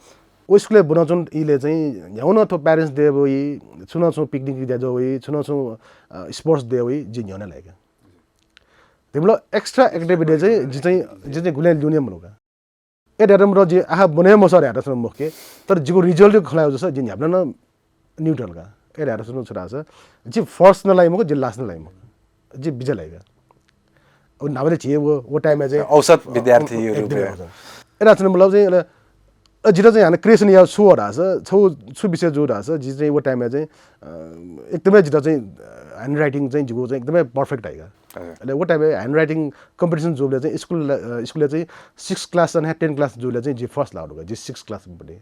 व school-य् ब्वनाच्वंगु इलय् चाहिँ न्ह्यागु नं थ्व parents day वइ, छुं नं छुं picnic जुया वइ, छुं नं छुं, अ, sports day वइ, जि न्ह्यःने लाइगु। मतलब extra activity चाहिँ जि चाहिँ, जि चाहिँ गुबलें ल्यूने मदु का। अय् धायेत मतलब जि आखः ब्वने मसः धायेत नं मखु के, तर जिगु result खँ ल्हायेगु जूसा जि न्ह्याबलें नं neutral का। अय् धायेत नं छु धाःसा जि first नं लाइ मखु, जि last नं लाइ मखु। जि बिचय् लाइ का। अब न्हापांनिसें झी व, व time-य् चाहिँ औसत विद्यार्थीको एकदमै रूपमा। औसत। अय् धाःसा मतलब चाहिँ, अ, अ, जितः चाहिँ हानं creation यायेगु छु धाःसा, छु, छु विषय जू धाःसा, जि चाहिँ व time-य् चाहिँ, अ, एकदमै जितः चाहिँ, अ, handwriting चाहिँ जिगु चाहिँ एकदमै perfect धाइ का। हजुर। अले व time-य् handwriting competition जूबलय् चाहिँ school, अ, school-य् चाहिँ six class अन हे ten class जूबलय् चाहिँ जि first लाःगु दु का, जि six class-य् पनि।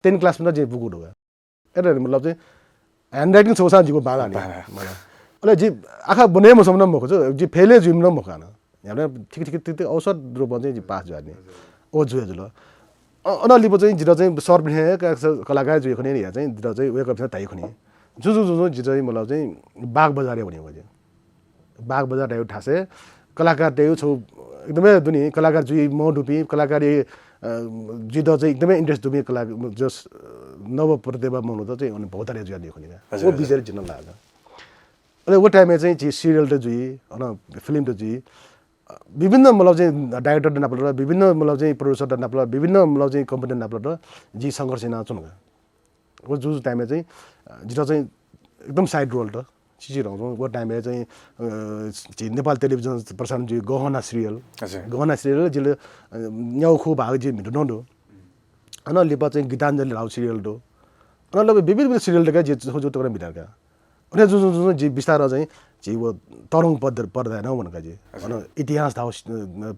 Ten class-य् नं जि ब्वंगु दु का। अय् धाःसा मतलब चाहिँ handwriting छगू सां जिगु बांलाः नि। बांलाः। बांलाः। अले जि आखः ब्वने मसःम्ह नं मखु, जि fail हे जुइम्ह नं मखु हानं। न्ह्याबलें ठीक, ठीक, ठीक, ठीक औसत रूपं चाहिँ जि pass जुयानि। ओ जुया जुल। अ, अन लिपा चाहिँ जितः चाहिँ सरपिं हे क-, क-, कलाकार जुइ खनी या चाहिँ जितः चाहिँ वय्कःपिन्सं धाइ खनी। जुजुं, जुजुं जि चाहिँ मतलब चाहिँ बागबजारय् वने वया। बागबजार धाइगु थासय् कलाकार धाइगु छगू एकदमै दुनि कलाकार जुइ मदुपिं, कलाकार जुइत चाहिँ एकदमै इन्ट्रेस्ट दुपिं कला जस नव प्रतिभा मनूत चाहिँ अनि भौतारिया जुयादी खनि का। व विषयले जिन लाग। अले व टाइमय् चाहिँ झी सिरियल त जुइ, अन फिल्म त जुइ, विभिन्न मतलब चाहिँ डाइरेक्टर नापलात, विभिन्न मतलब चाहिँ प्रड्युसर नापलात, विभिन्न मतलब चाहिँ कम्पनी नापलात जि संघर्ष याना च्वना। व जुजु टाइमय् चाहिँ जित चाहिँ एकदम साइड रोल त चिचिधंगु। व टाइमय् चाहिँ झी नेपाल टेलिभिजन प्रसारण जुइ गहना सिरियल। गहना सिरियल जिले न्याउखु भाग जि म्हितु नं दु। अन लिपा चाहिँ गीताञ्जली राव सिरियल दु। अन लगभग विभिन्न विभिन्न सिरियल दका जि छौ जु तकना म्हितार का। अन जुजु जुजु जि बिस्तार चाहिँ झी व तरंग पर्दा पर्दा नं वनका जि। अन इतिहास धाव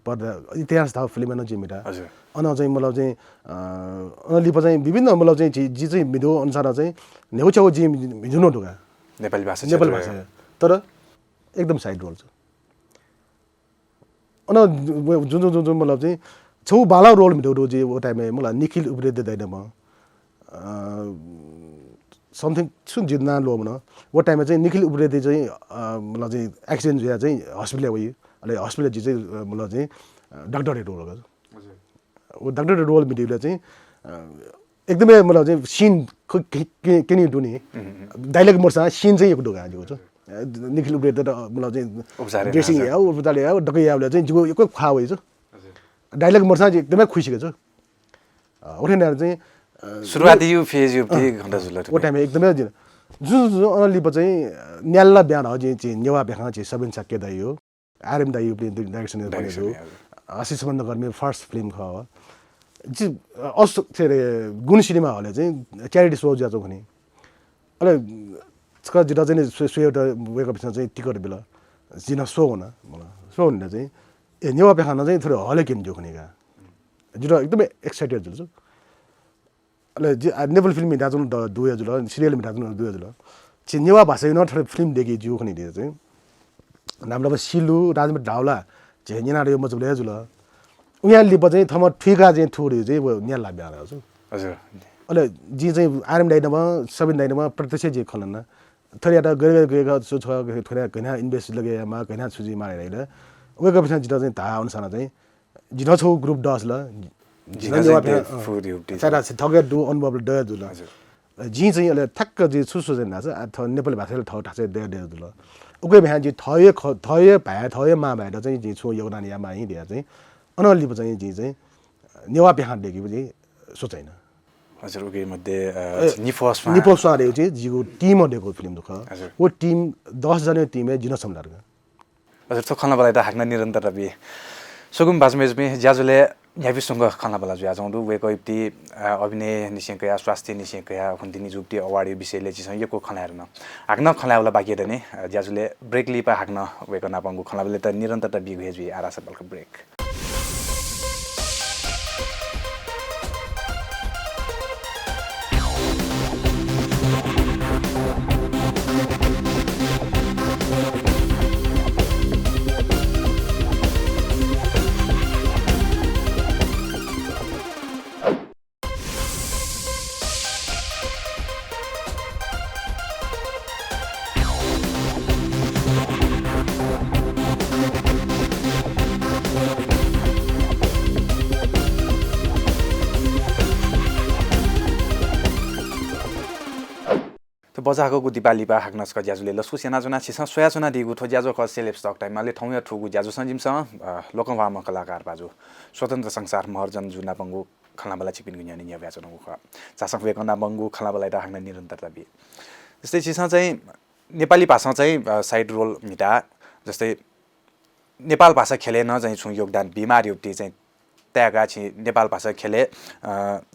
पर्दा इतिहास धाव फिल्म नं जि म्हिता। अन चाहिँ मतलब चाहिँ अन लिपा चाहिँ विभिन्न मतलब चाहिँ जि चाहिँ म्हितु अनुसार चाहिँ न्हेउ छेउ जि म्हितु नं दुका नेपाली भाषा नेपाली भाषा। तर एकदम साइड रोल छ। अन जुन जुन जुन जुन मतलब चाहिँ छौ बाला रोल म्हितु दु जि व टाइमय् मला निखिल उप्रेती दाइनामा समथिङ सुन जित नां ल्वःमन। व टाइमय् चाहिँ निखिल उप्रेती चाहिँ मतलब चाहिँ एक्सिडेन्ट जुया चाहिँ हस्पिटल वइ। अले हस्पिटल जि चाहिँ मतलब चाहिँ डाक्टर रोल। व डाक्टर रोल म्हितु चाहिँ एकदमै मतलब चाहिँ सिन केनी दुनि डाइलग मर्सा सिन चाहिँ एक दुगा जिगु छ। निखिल उप्रेती मतलब चाहिँ ड्रेसिङ या उपचार या दकै या चाहिँ जिगु एक खा वइ छ। डाइलग मर्सा एकदमै खुसी छु। ओठे चाहिँ सुरुवाती यु फेज यु ती घण्टा जुल व टाइमय् एकदमै जुन जुन अन लिपा चाहिँ न्याल्ला ब्यान ह जि नेवा ब्याखा चाहिँ सबिन शाक्य दाइ हो। आरएम दाइ उपरि डाइरेक्सन बने दु। आशिष बन्द कर्मी फर्स्ट फिल्म खः। जि अस गुण सिनेमा हलय् चाहिँ च्यारिटी सो जुया चौ खनी। अले छक जित चाहिँ स्वयेत वय्कःपिन्सं चाहिँ टिकट बिल। जिन सो हुन मला सो हुन चाहिँ ए नेवा प्याखान चाहिँ थोरै हले केम ज्यू खनी का। जित एकदमै एक्साइटेड जुल छु। अले जि नेपाल फिल्म म्हिता जुन दुया जुल सिरियल म्हिता जुन दुया जुल। छि नेवा भाषा न थोरै फिल्म देखि ज्यू खनी दे चाहिँ नामलाबा सिलु राजमत धाउला झे न्यना रे मजबले जुल। उया लिपा चाहिँ थम ठुइका चाहिँ थु रे चाहिँ न्याल लाब्या छु। हजुर। अले जि चाहिँ आरएम दाइनामा सबिन दाइनामा प्रत्यक्ष जे खलन थोरै यात गरे गरे गरे छु छ थोरै घना इन्भेस्ट लगे मा घना छुजी मा रे। वय्कःपिन्सं जित चाहिँ धा अनुसार चाहिँ जिन छौ ग्रुप दस ल जिन नेवा फुरी हुप्टी सारा थगे दु अनुभव दया जुल। जिं चाहिँ अले ठ्याक्क जि छु सोचे नाच आ थ नेपाली भाषाले थौ ठाचे दया दया जुल। उके भ्यां जि थये थये भाया थये मा भाया चाहिँ जि छु योगदान या मा हिं दया चाहिँ अनलिप चाहिँ जि चाहिँ नेवा प्याखा देकी जि सोचैन। हजुर उके मध्ये निफोस निफोस रे चाहिँ जिगु टिम देखो फिल्म दुख। वो टिम दस जने टिम जिन समदार। हजुर थ्व खँल्हाबल्हायात हाकनं निरन्तरता बी। स्वकुमि भाजु मय्जुपिं ज्याझ्वलय् न्ह्याइपुसे धुंकल खँल्हाबल्हा जुयाच्वंगु दु। वय्कःयागु अभिनय निसें कयाः स्वास्थ्य निसें कयाः हुन्तिनि जूगु अवार्डया विषयलय् झीसं यक्व खँ ल्हाये धुन। हाकनं खँ ल्हायेबलय् बाकी दनि। ज्याझ्वलय् ब्रेक लिपा हाकनं वय्कः नापंगु खँल्हाबल्हायात निरन्तरता बीगु हे जुइ। आरासा बल्क ब्रेक। थ्व बचाःगु दिपालिपा हाकनं छकः ज्याझ्वलय् लसकुस यानाच्वना। छिसं स्वयाच्वनादीगु थ्व ज्याझ्वः खः सेलेब्स टक टाइम। अले थौंया थुगु ज्याझ्वःसं जिमिसं लोकंह्वाःम्ह कलाकार भाजु स्वतन्त्र संसार महर्जन जु नापंगु खँल्हाबल्हा छिकपिनिगु न्ह्यःने न्ह्यब्वयाच्वनागु खः। झासँ वय्कः नापंगु खँल्हाबल्हायात हाकनं निरन्तरता बी। जस्तै छिसं चाहिँ नेपाली भाषां चाहिँ साइड रोल म्हिता जस्तै नेपाल भाषा ख्यलय् नं चाहिँ छुं योगदान बीमाः धइगु चाहिँ ताय्काः छिं नेपाल भाषा ख्यलय्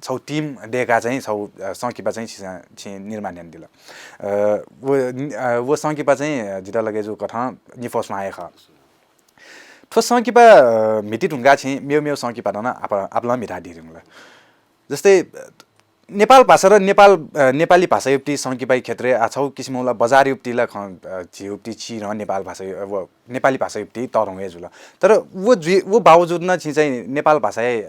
छौ टिम दय्काः चाहिँ छौ संकिपा चाहिँ छिं निर्माण यानादिल। व संकिपा चाहिँ जितः लगे जूगु कथं निफोस्वां हे खः। थ्व संकिपा म्हिते धुंकाः छिं मेव मेव संकिपात नं आपालं म्हितादी धुंकल। जस्तै नेपाल भाषा र नेपाल नेपाली भाषायागु संकिपाया क्षेत्रय् आः छौ किसिमं ला बजारयागु ला खँ झीगु चिधं नेपाल भाषा व नेपाली भाषायागु तःधं हे जुल। तर व जुइ व बावजुद नं छिं चाहिँ नेपाल भाषाय्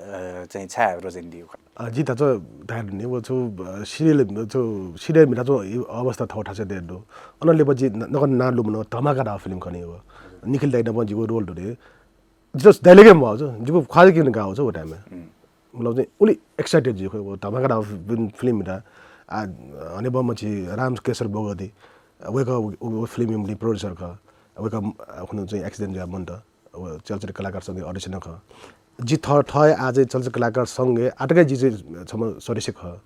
चाहिँ छाय् रोजय् निदी? जि धाःसा धाये नि व छौ सिरियल छौ सिरियल म्हिता छौ अवस्था थौ थासय् दय् दु। अन लिपा जि नकन नां लुमन धमाका धाः फिल्म खनी व निखिल दाइ नाप जिगु रोल दु रे। जस डायलगे मवाः छ, जिगु ख्वाल किन गाव छ व टाइममा। मतलब चाहिँ उलि एक्साइटेड जिगु धमाका धाव फिल्म मिता। आ हनेबम छि राम केशर बोगदी वेक फिल्म मिली प्रोड्यूसर ख। वेक हुन चाहिँ एक्सिडेन्ट जुया मन्त। चलचित्र कलाकार संघ अध्यक्ष न ख। जि थ थय आ चाहिँ चलचित्र कलाकार संघ आटकै जि चाहिँ छम सदस्य ख।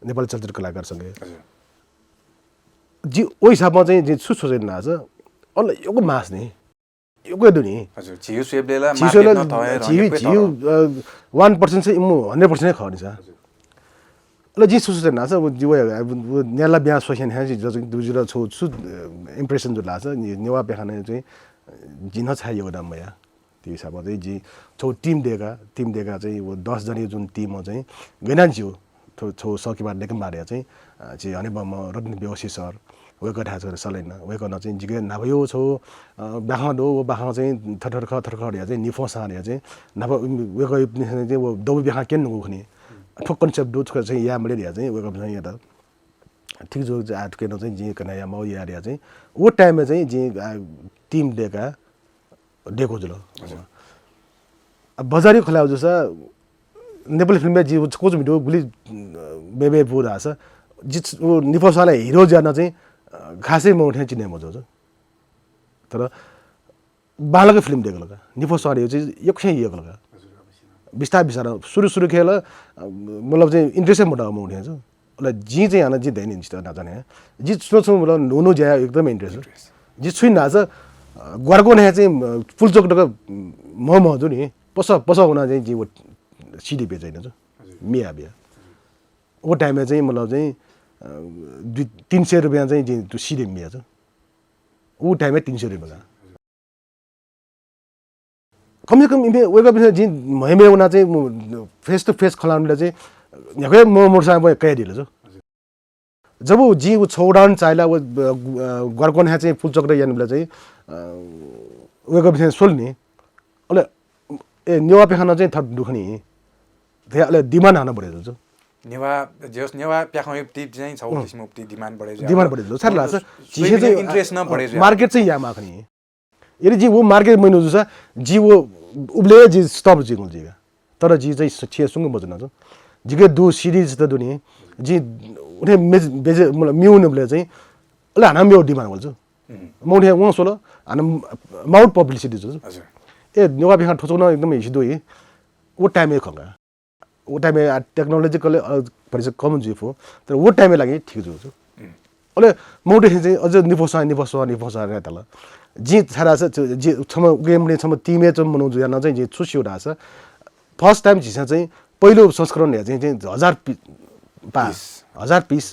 नेपाली चलचित्र कलाकार संघ। जि ओ हिसाबमा चाहिँ जि छु सोचे नाच अल योगु मास नि। योगु दु नि। हजुर, झिउ स्वेब लेला झिउ मार्केट स्वेब न थहे झिउ रहने झिउ अ, वन पर्सेन्ट से इमु हन्ड्रेड पर्सेन्ट खनि सा। अल जि छु सोचे नाच व जि व न्याला ब्या सोसेन हे जि जज दुजुर छौ छु इम्प्रेसन जु लाच नेवा पेखाने चाहिँ जिन छाय योगदान मया। त्यो हिसाबमा चाहिँ जि छौ टिम देका टिम देका चाहिँ व दस जने जुन टिम चाहिँ गैना जिउ छौ सकिबा देकम बारे चाहिँ जि हनेबम रत्न बेहोसी सर वेक धायेछ्वः सलैन। वेकनं चाहिँ जिके न्हापयो छौ बाखं दो व बाखं चाहिँ थरथर ख थरखर या चाहिँ निफो सार या चाहिँ न्हाप वेक चाहिँ व दबु ब्याखं केन नुगु खनि। थ्व कन्सेप्ट दु थ्व चाहिँ या मले या चाहिँ वेक चाहिँ यात। ठीक जो आ थुके न चाहिँ जि कना या मौ या या चाहिँ व टाइममा चाहिँ जि टिम देका देको जुल। बजारी खला जसा नेपाली फिल्म जि कोच मिडो गुली बेबे बुदा छ। जि निफो साला हिरो ज्यान चाहिँ खासै मौठे चिने मजो। तर बालक फिल्म देख लगा निफो साला यो चाहिँ यक्ष यक लगा। बिस्तार बिस्तार सुरु सुरु खेल मतलब चाहिँ इन्ट्रेस्ट मडा मौठे छ। ल जि चाहिँ हाना जि दैन जित नाचने जि सुन सुन मतलब नुनु ज्या एकदम इन्ट्रेस्ट। जि छुइ नाच ग्वारको ने चाहिँ पुलचोक दक म म जुनि पस पस हुना चाहिँ जि वो सिडी बेचैन छु। मिया बिया वो टाइममा चाहिँ मतलब चाहिँ दुई तीन सय रुपियाँ चाहिँ जि तु सिडी मिया छु। ऊ टाइममा तीन सय रुपियाँ कम से कम इमे वेक बिना जि महिमे उना चाहिँ फेस टू फेस खलानुले चाहिँ न्याखे म मोटरसाइकल कया दिल छु। जब जि उ छोडान चाइला व ग्वारकोन हे चाहिँ पुलचोक यान बेला चाहिँ वेक बिना सोल नि। अले ए नेवा पेखान चाहिँ थप दुखनी। ते अले डिमान्ड हाना बढे छु। नेवा जस नेवा प्याखं टिप चाहिँ छौ किसिम टिप डिमान्ड बढे छु। डिमान्ड बढे छु। साथ लास जिसे चाहिँ इन्ट्रेस्ट न बढे छु। मार्केट चाहिँ या माखनी। यदि जि वो मार्केट मैनु जुसा जि वो उबले जि स्टप जिगुल जिगा। तर जि चाहिँ छिया सुंग बजना छु। जिगे दु सिडी जित दुनी जि उठे मेज बेजे मतलब म्यू नबले चाहिँ अले हाना म्यू डिमान्ड वल छु। म उठे वं सोल हाना माउथ पब्लिसिटी छु। ए नेवा बिहान ठोचो न एकदम हिसि दु हि। वो टाइम ए खंगा। वो टाइम ए टेक्नोलोजिकल परिचय कम जुइफु। तर वो टाइम ए लागि ठीक जु छु। अले मौटे हे चाहिँ अझ निफोसा निफोसा निफोसा रे तल। जि छारा छ जि छम गेम ने छम टिम ए चम मनु जुया न चाहिँ जि छु सिउ डास। फर्स्ट टाइम जिसा चाहिँ पहिलो संस्करण हे चाहिँ चाहिँ हजार पा हजार पिस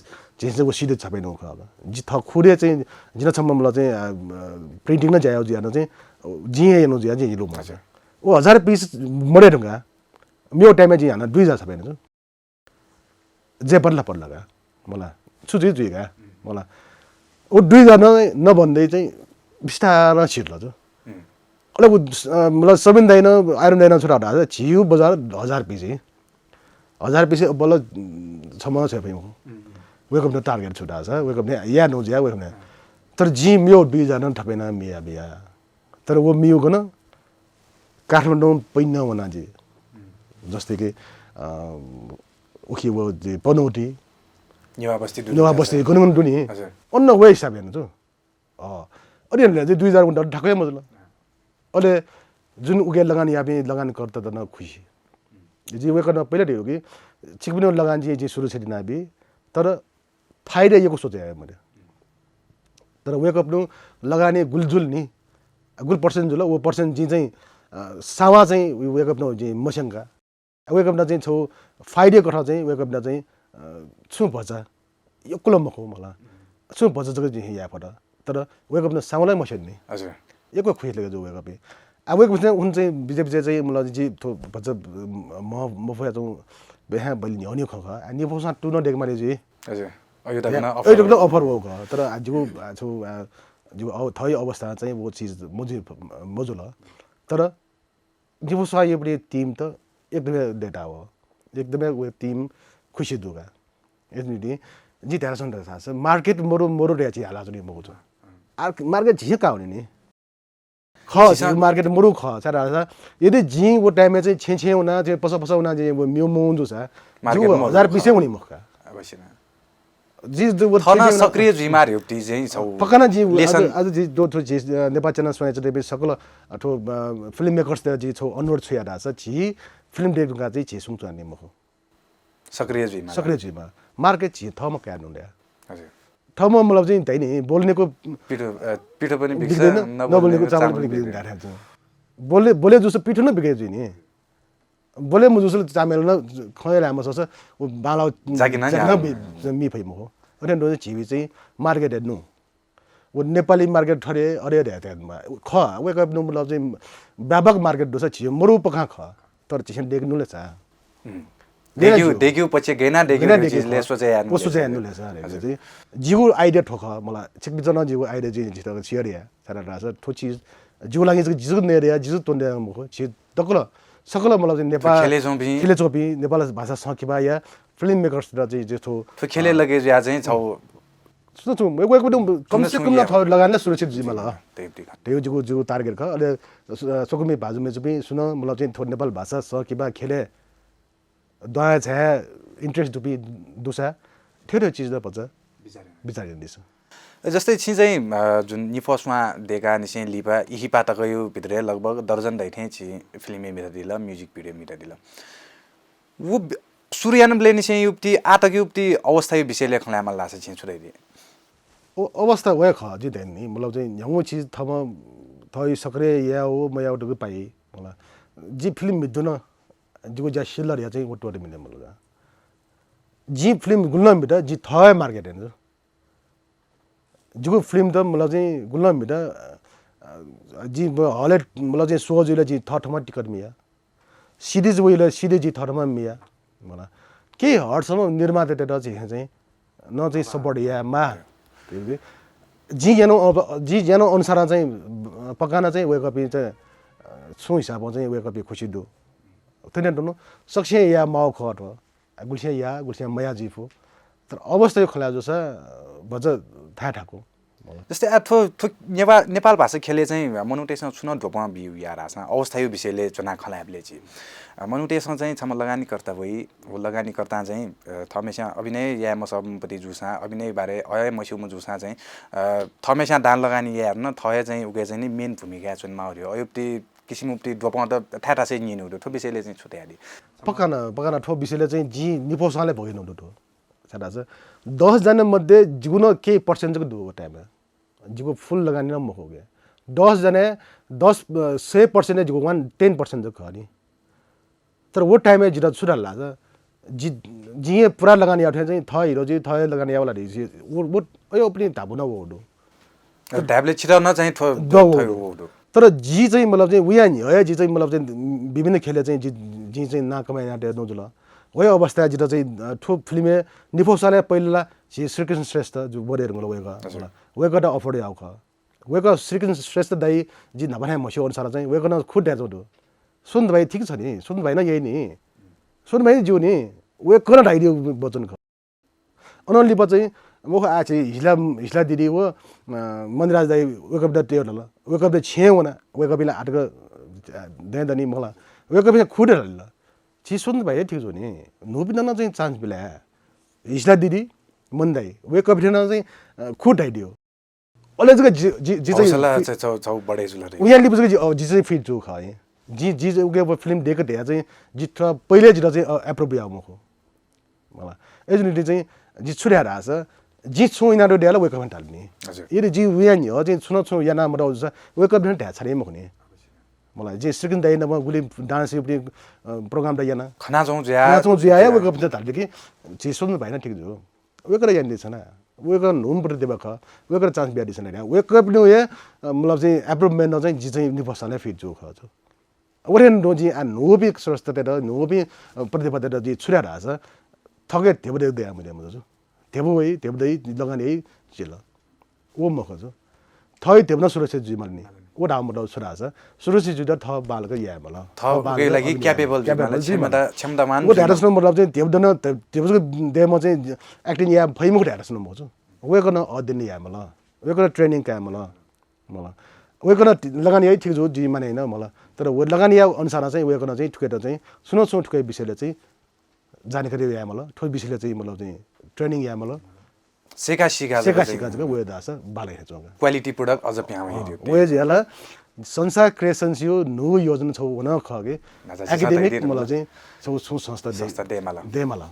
जिसे वो सिडी छापे नु खब। जि थ खुदे चाहिँ जिन छम मतलब चाहिँ प्रिन्टिङ न जायो जुया न चाहिँ जि ए नु जुया जि लो मा। वो हजार पिस मरे ढंगा। म्यू टाइम ए जि हाना दुई हजार छापे नु। जे बदला पडला का। मला छु जुइ जुइ का। मला उ दुई जना न भन्दै चाहिँ बिस्तार छिर्ल जो। अले उ मतलब सबिन दाइन आइरन दाइन छोटा ढा झिउ बजार हजार पिसे। हजार पिसे बल छम छ भयौ। वेकम न टार्गेट छोटा छ वेकम ने या नो ज्या वेकम ने। तर जि म्यू दुई जना थपेना मिया बिया। तर वो मिउ गन काठमाडौं पैन वना जि। जस्तै कि उखि वो जे पनौटी नेवा बस्ती दुनी नेवा बस्ती गन गन दुनी। अन्न वे हिसाब हेर्नु छु। अ अरे हेर्नु जे दुई हजार उन्टा ढाकै मजल। अले जुन उगे लगान याबे लगान कर्ता त न खुसी। जि वेकन पहिला दियो कि छिकपिनो लगान जि जि सुरु छेदी नाबी। तर फाइदा यक्व सोचे याये मते। तर वेकअप नु लगानी गुल जुल नि गुल पर्सेन्ट जुल वो पर्सेन्ट जि चाहिँ सावा चाहिँ वेकअप नु जि मस्यंका। वेकअप न चाहिँ छौ फाइदा कथा चाहिँ वेकअप न चाहिँ छु भचा यक्कुल मखौ मला। छु भचा जक जि या फट। तर वेकअप न सावला मस्यन नि। हजुर। यक्व खुइस लगे जो वेकअप। आ वेकअप चाहिँ उन चाहिँ बिजे बिजे चाहिँ मला जि थो भचा म मफया चाहिँ बेहा बलि न्यौ न्यौ खख। आ निफोसा टु न देख मारे जि। हजुर। अयो तक न अफर अफर वो ख। तर आ जिगु छु जिगु थय अवस्था चाहिँ वो चिज मजु मजुल। तर निफोसा यो पनि टिम त एकदमै डेटा हो। एकदमै वो टिम खुसी दुगा। यसनिति जि ध्यान संत छ मार्केट मरु मरु रे छि हाला जुनि मगु छ। आ मार्केट झिसे का हुने नि। खः, झीसं मार्केट मरु खः, छाय् धाःसा यदि जिं व टाइमय् चाहिँ छेँ छेँ वना, चाहिँ पसः पसः वना, चाहिँ व म्यू मौं जूसा, मार्केट जिगु मरु हजार खः। बिसे वनी मखु का। अवश्य न। जि द-, व थन थें सक्रिय जुइमाः ह्युप्ति चाहिँ छौ। पक्का न जि, लेसन। आज, आज जि दो थ्व जि, अ, नेपाल च्यानल स्वया चाहिँ सकल, अ, थ्व, अ, फिल्म मेकर्स त जि छौ अनुरोध छु या धाःसा, झी फिल्म देख्नु का चाहिँ झी सुं च्वने मखु। सक्रिय जुइमाः। सक्रिय जुइमाः। मार्केट झी थःम्हं काये नु ल्या। हजुर। थःम्हं मतलब चाहिँ धै नि, बोल्नेको पिठो, अ, पिठो पनि बिक्दैन, बिक्छ, नबोल्नेको नबोल्नेको चामल चामल पनि पनि बिक्दैन बिक्दैन। धाये थाय्। बोले, बोले जूसा पिठो न बिके जुइ नि। बोले मजूसा चामल न खँ याये मसःसा, व बांलाः जाकिना जाकिना न्याः। बि-, मि फइ मखु। अथे नु चाहिँ झीबी चाहिँ मार्केट नु। व नेपाली मार्केट थरे, अरे रे रे मा। खः, वय्कःपिं मतलब चाहिँ व्यापक मार्केट दुसा झी मरु पकां खः। तर झीसं देख्नु ले सा। हम्म। देख्यु, देख्यु। देख्यु पछि गय् याना देख्यु गय् याना देख्यु चिज ले खः। सोचे यानु व ले सोचे सा। यानु ले सा, रे। हजुर। चाहिँ जिगु आइडिया थ्व खः, मला छिकपिन्सं जिगु आइडिया चाहिँ झीत share या। छाय् धाःसा थ्व चिज जिगु लागि चाहिँ जिगु नये या, जिगु त्वने या मखु। झी दकल, सकल मतलब चाहिँ नेपाल थ्व ख्यलय् च्वंपिं। ख्यलय् च्वंपिं, नेपाल भाषा संकिपा या फिल्म मेकर्स त चाहिँ जे थ्व थ्व ख्यलय् लगे जुया चाहिँ छौ सुन छु, वय्कःपिं कम से कम ला थ्व लगानी ला सुरक्षित जुइमाल। त्यही, त्यही। त्यही जिगु, जिगु target खः। अले सु-, स्वकुमि भाजु मय्जुपिं सुन, मतलब चाहिँ थ्व नेपाल भाषा संकिपा ख्यलय् दया छाय् interest दुपिं दुसा, थ्व थ्व चिज ला भचा विचार याना। विचार यानादिसँ। जस्तै छिं चाहिँ, अ, जुन निफः स्वां दय्कानिसें लिपा इहिपा तकयु भित्रय् लगभग दर्जन धइथें छि फिल्म म्हितादिल, music video म्हितादिल। व बि-, सुरु यानाबलय् निसें युप्ति, आः तक युप्ति अवस्थायु विषयलय् खँ ल्हायेमाल धाःसा छिं छु धयादी? ओ अवस्था वय् खः, जिं धयानि, मतलब चाहिँ न्ह्यागु चिज थःम्हं, थःयु सक्रिय यायेगु मयायेगु धकाः पाइ, मला। जि फिल्म म्हितु नं, जिगु ज्या सिल्लर या चाहिँ व त्वःते मिले मला। जि फिल्म गुलिं म्हित, जि थः हे मार्केट याना। जिगु फिल्म त मतलब चाहिँ गुलिं म्हित, अ, अ, जि ब-, हलय् मतलब चाहिँ show जुइल जि थःथम्हं टिकट मिया। CD वइल, CD जि थःथम्हं मिया। मला। केही हदसम्म निर्मातातय्त चाहिँ, चाहिँ न चाहिँ support यायेमाः। जिं यानु अब, जिं यानु अनुसारं चाहिँ, अ, पक्का नं चाहिँ वय्कःपिं चाहिँ, अ, छुं हिसाबं चाहिँ वय्कःपिं खुसी दु। थ्व नं तुनु, सकसिनं यायेमाःगु खः थ्व। गुलिसिनं या, गुलिसिनं मया जुइफु। तर अवस्थायु खँ ल्हाये जूसा, अ, भचा थाय् थाकु। जस्तै आ, थ्व, थ्व नेपा-, नेपाल भाषा ख्यलय् चाहिँ मनूतय्सं छुं नं द्वपं बियु या धाःसा अवस्थायु विषयलय् च्वना खँ ल्हायेबलय् छि। अ, मनूतय्सं चाहिँ छम्ह लगानीकर्ता वइ, व लगानीकर्तां चाहिँ, अ, थःम्हेस्यां अभिनय याये मसःम्ह पति जूसां अभिनय बारे अय् मस्यूम्ह जूसां चाहिँ, अ, थःम्हेस्यां दां लगानी याये नं थः हे चाहिँ उके चाहिँ नि main भूमिकाय् च्वनेमाः वइ। अयुपति किसिम उपति द्वपं त थाय् थासय् न्यने दु, थ्व विषयलय् चाहिँ छु धयादी? पक्का नं, पक्का नं थ्व विषयलय् चाहिँ जिं निपौसांलय् भगिनु दु थ्व। छाय् धाःसा दस जना मध्ये जिगु नं केही percent जक दु व time-य्। जिगु full लगानी नं मखु के। दस जनाय् दस, अ, सय percent-य् जिगु one ten percent जक खः नि। तर व time-य् जितः छु धाल धाःसा, जि, जिं हे पुरा लगानी याःथें चाहिँ थः hero जुइ, थः हे लगानी यावला धइसि। व, व, अयो अपनी धाबु नं व दु। अ, धायेबलय् छितः नं चाहिँ थ्व, दव थ्व दु। व दु। तर जि चाहिँ मतलब चाहिँ उया न्ह्यः हे जि चाहिँ मतलब चाहिँ विभिन्न ख्यलय् चाहिँ जि, जिं चाहिँ नां कमाय् यानातयागु जुल। वया अवस्थाय् जितः चाहिँ, अ, थ्व फिल्मय् निपौसांलय् पहिला ला झी श्रीकृष्ण श्रेष्ठ जु वरेर मला वय्कः। हजुर। वय्कःयात offer याःगु खः। वय्कः श्रीकृष्ण श्रेष्ठ दाइ जि न्हापा हे म्हस्यू अनुसार चाहिँ वय्कलं खुद धयाच्वंगु दु। स्वन्त भाइ ठीक छ नि, स्वन्त भाइ नं याइ नि, स्वन्त भाइ नं ज्यू नि, वय्कलं धयादीगु वचन खः। अनं लिपा चाहिँ मखु आः चाहिँ हिसला, हिसला दिदी व, अ, मणिराज दाइ वय्कःपिन्त तयेधल। वय्कःपिन्त छेँय् वना, वय्कःपिं ला आः तक, अ, दँय् दनि मला। वय्कःपिं खुद धल। छि स्वन्त भाइ हे ठीक जू नि, न्हूपिन्त नं चाहिँ chance बिला। हिसला दिदी, मणि दाइ, वय्कःपिन्त नं चाहिँ, अ, खुद धयादियो। अले जक जि, जि, जि चाहिँ हौसला फि- चाहिँ छौ, छौ बढे जुल रे। उया लिपा जक जि, अ, जि चाहिँ fit जू खः है। जि, जि चाहिँ उके फिल्म देके धया चाहिँ जि थ्व पहिले जितः चाहिँ, अ, approve याः मखु। मला। अय् जुनिति चाहिँ जि छु धया धाःसा, जि छुं यानातयागु धयाला वय्कःपिं धाल नि। हजुर। यदि जि उया न्ह्यः चाहिँ छुं नं छुं याना मतःगु जूसा वय्कःपिं धाये छारे मखु नि। मला, जि श्रीकृष्ण दाइ नाप गुलि dance उपति, अ, program त याना। खनाच्वं जुया। खनाच्वं जुया या वय्कःपिं धाल कि जि स्वन्त भाइ नं ठीक जू। वय्कलं यानादिसँ ना। वय्कलं न्हूम्ह प्रतिभा खः। वय्कलं chance बियादिसँ ना। वय्कःपिनिगु हे, अ, मतलब चाहिँ approve यानाः चाहिँ जि चाहिँ निपौसांलय् fit जू खः छु। वथें नं जिं आः न्हूपिं स्रष्टातय्त, न्हूपिं, अ, प्रतिभातय्त जिं छु धया धाःसा, थःके धेबा दइ दया मते मजू। धेबा वइ, धेबा दइ, लगानी याइ, जिल। व मखु जू। थःयु धेबा नं सुरक्षित जुइमाल नि। व धाःगु मतलब छु धाःसा, सुरक्षित जुइत थः बांलाक यायेमाल। थः थः बांलाक उके लागि अभिनय capable यायेमाल। जुइमाल, capable जुइमाल। क्षमता, क्षमतावान व जुइमाल। धायेत छु मतलब चाहिँ धेबा दन, धे-, धेबा जक दयेम्ह चाहिँ acting याये फइ मखु धायेत छु मखु जू। वय्कलं अध्ययन यायेमाल। वय्कलं training कायेमाल। मला। वय्कलं लगानी याइ, ठीक जू, जिं माने याना मला। तर व लगानी याःगु अनुसारं चाहिँ वय्कलं चाहिँ थुकेत चाहिँ छुं न छुं थुके विषयले चाहिँ जानकारी याये मला, थ्व विषयले चाहिँ मतलब चाहिँ training याये मला। सेका सिका सेका जक सिका चाहिँ जक वये धाःसा बांलाइ हे च्वंका। Quality product अझ प्याहां वये अँ, धइगु। वये जुयाला संसार Creations-या न्हूगु योजना छगू व नं खः कि न्हाचः झिसं academic तयारी मतलब चाहिँ छगू छुं संस्था दे-, संस्था दयेमाला। दयेमाला।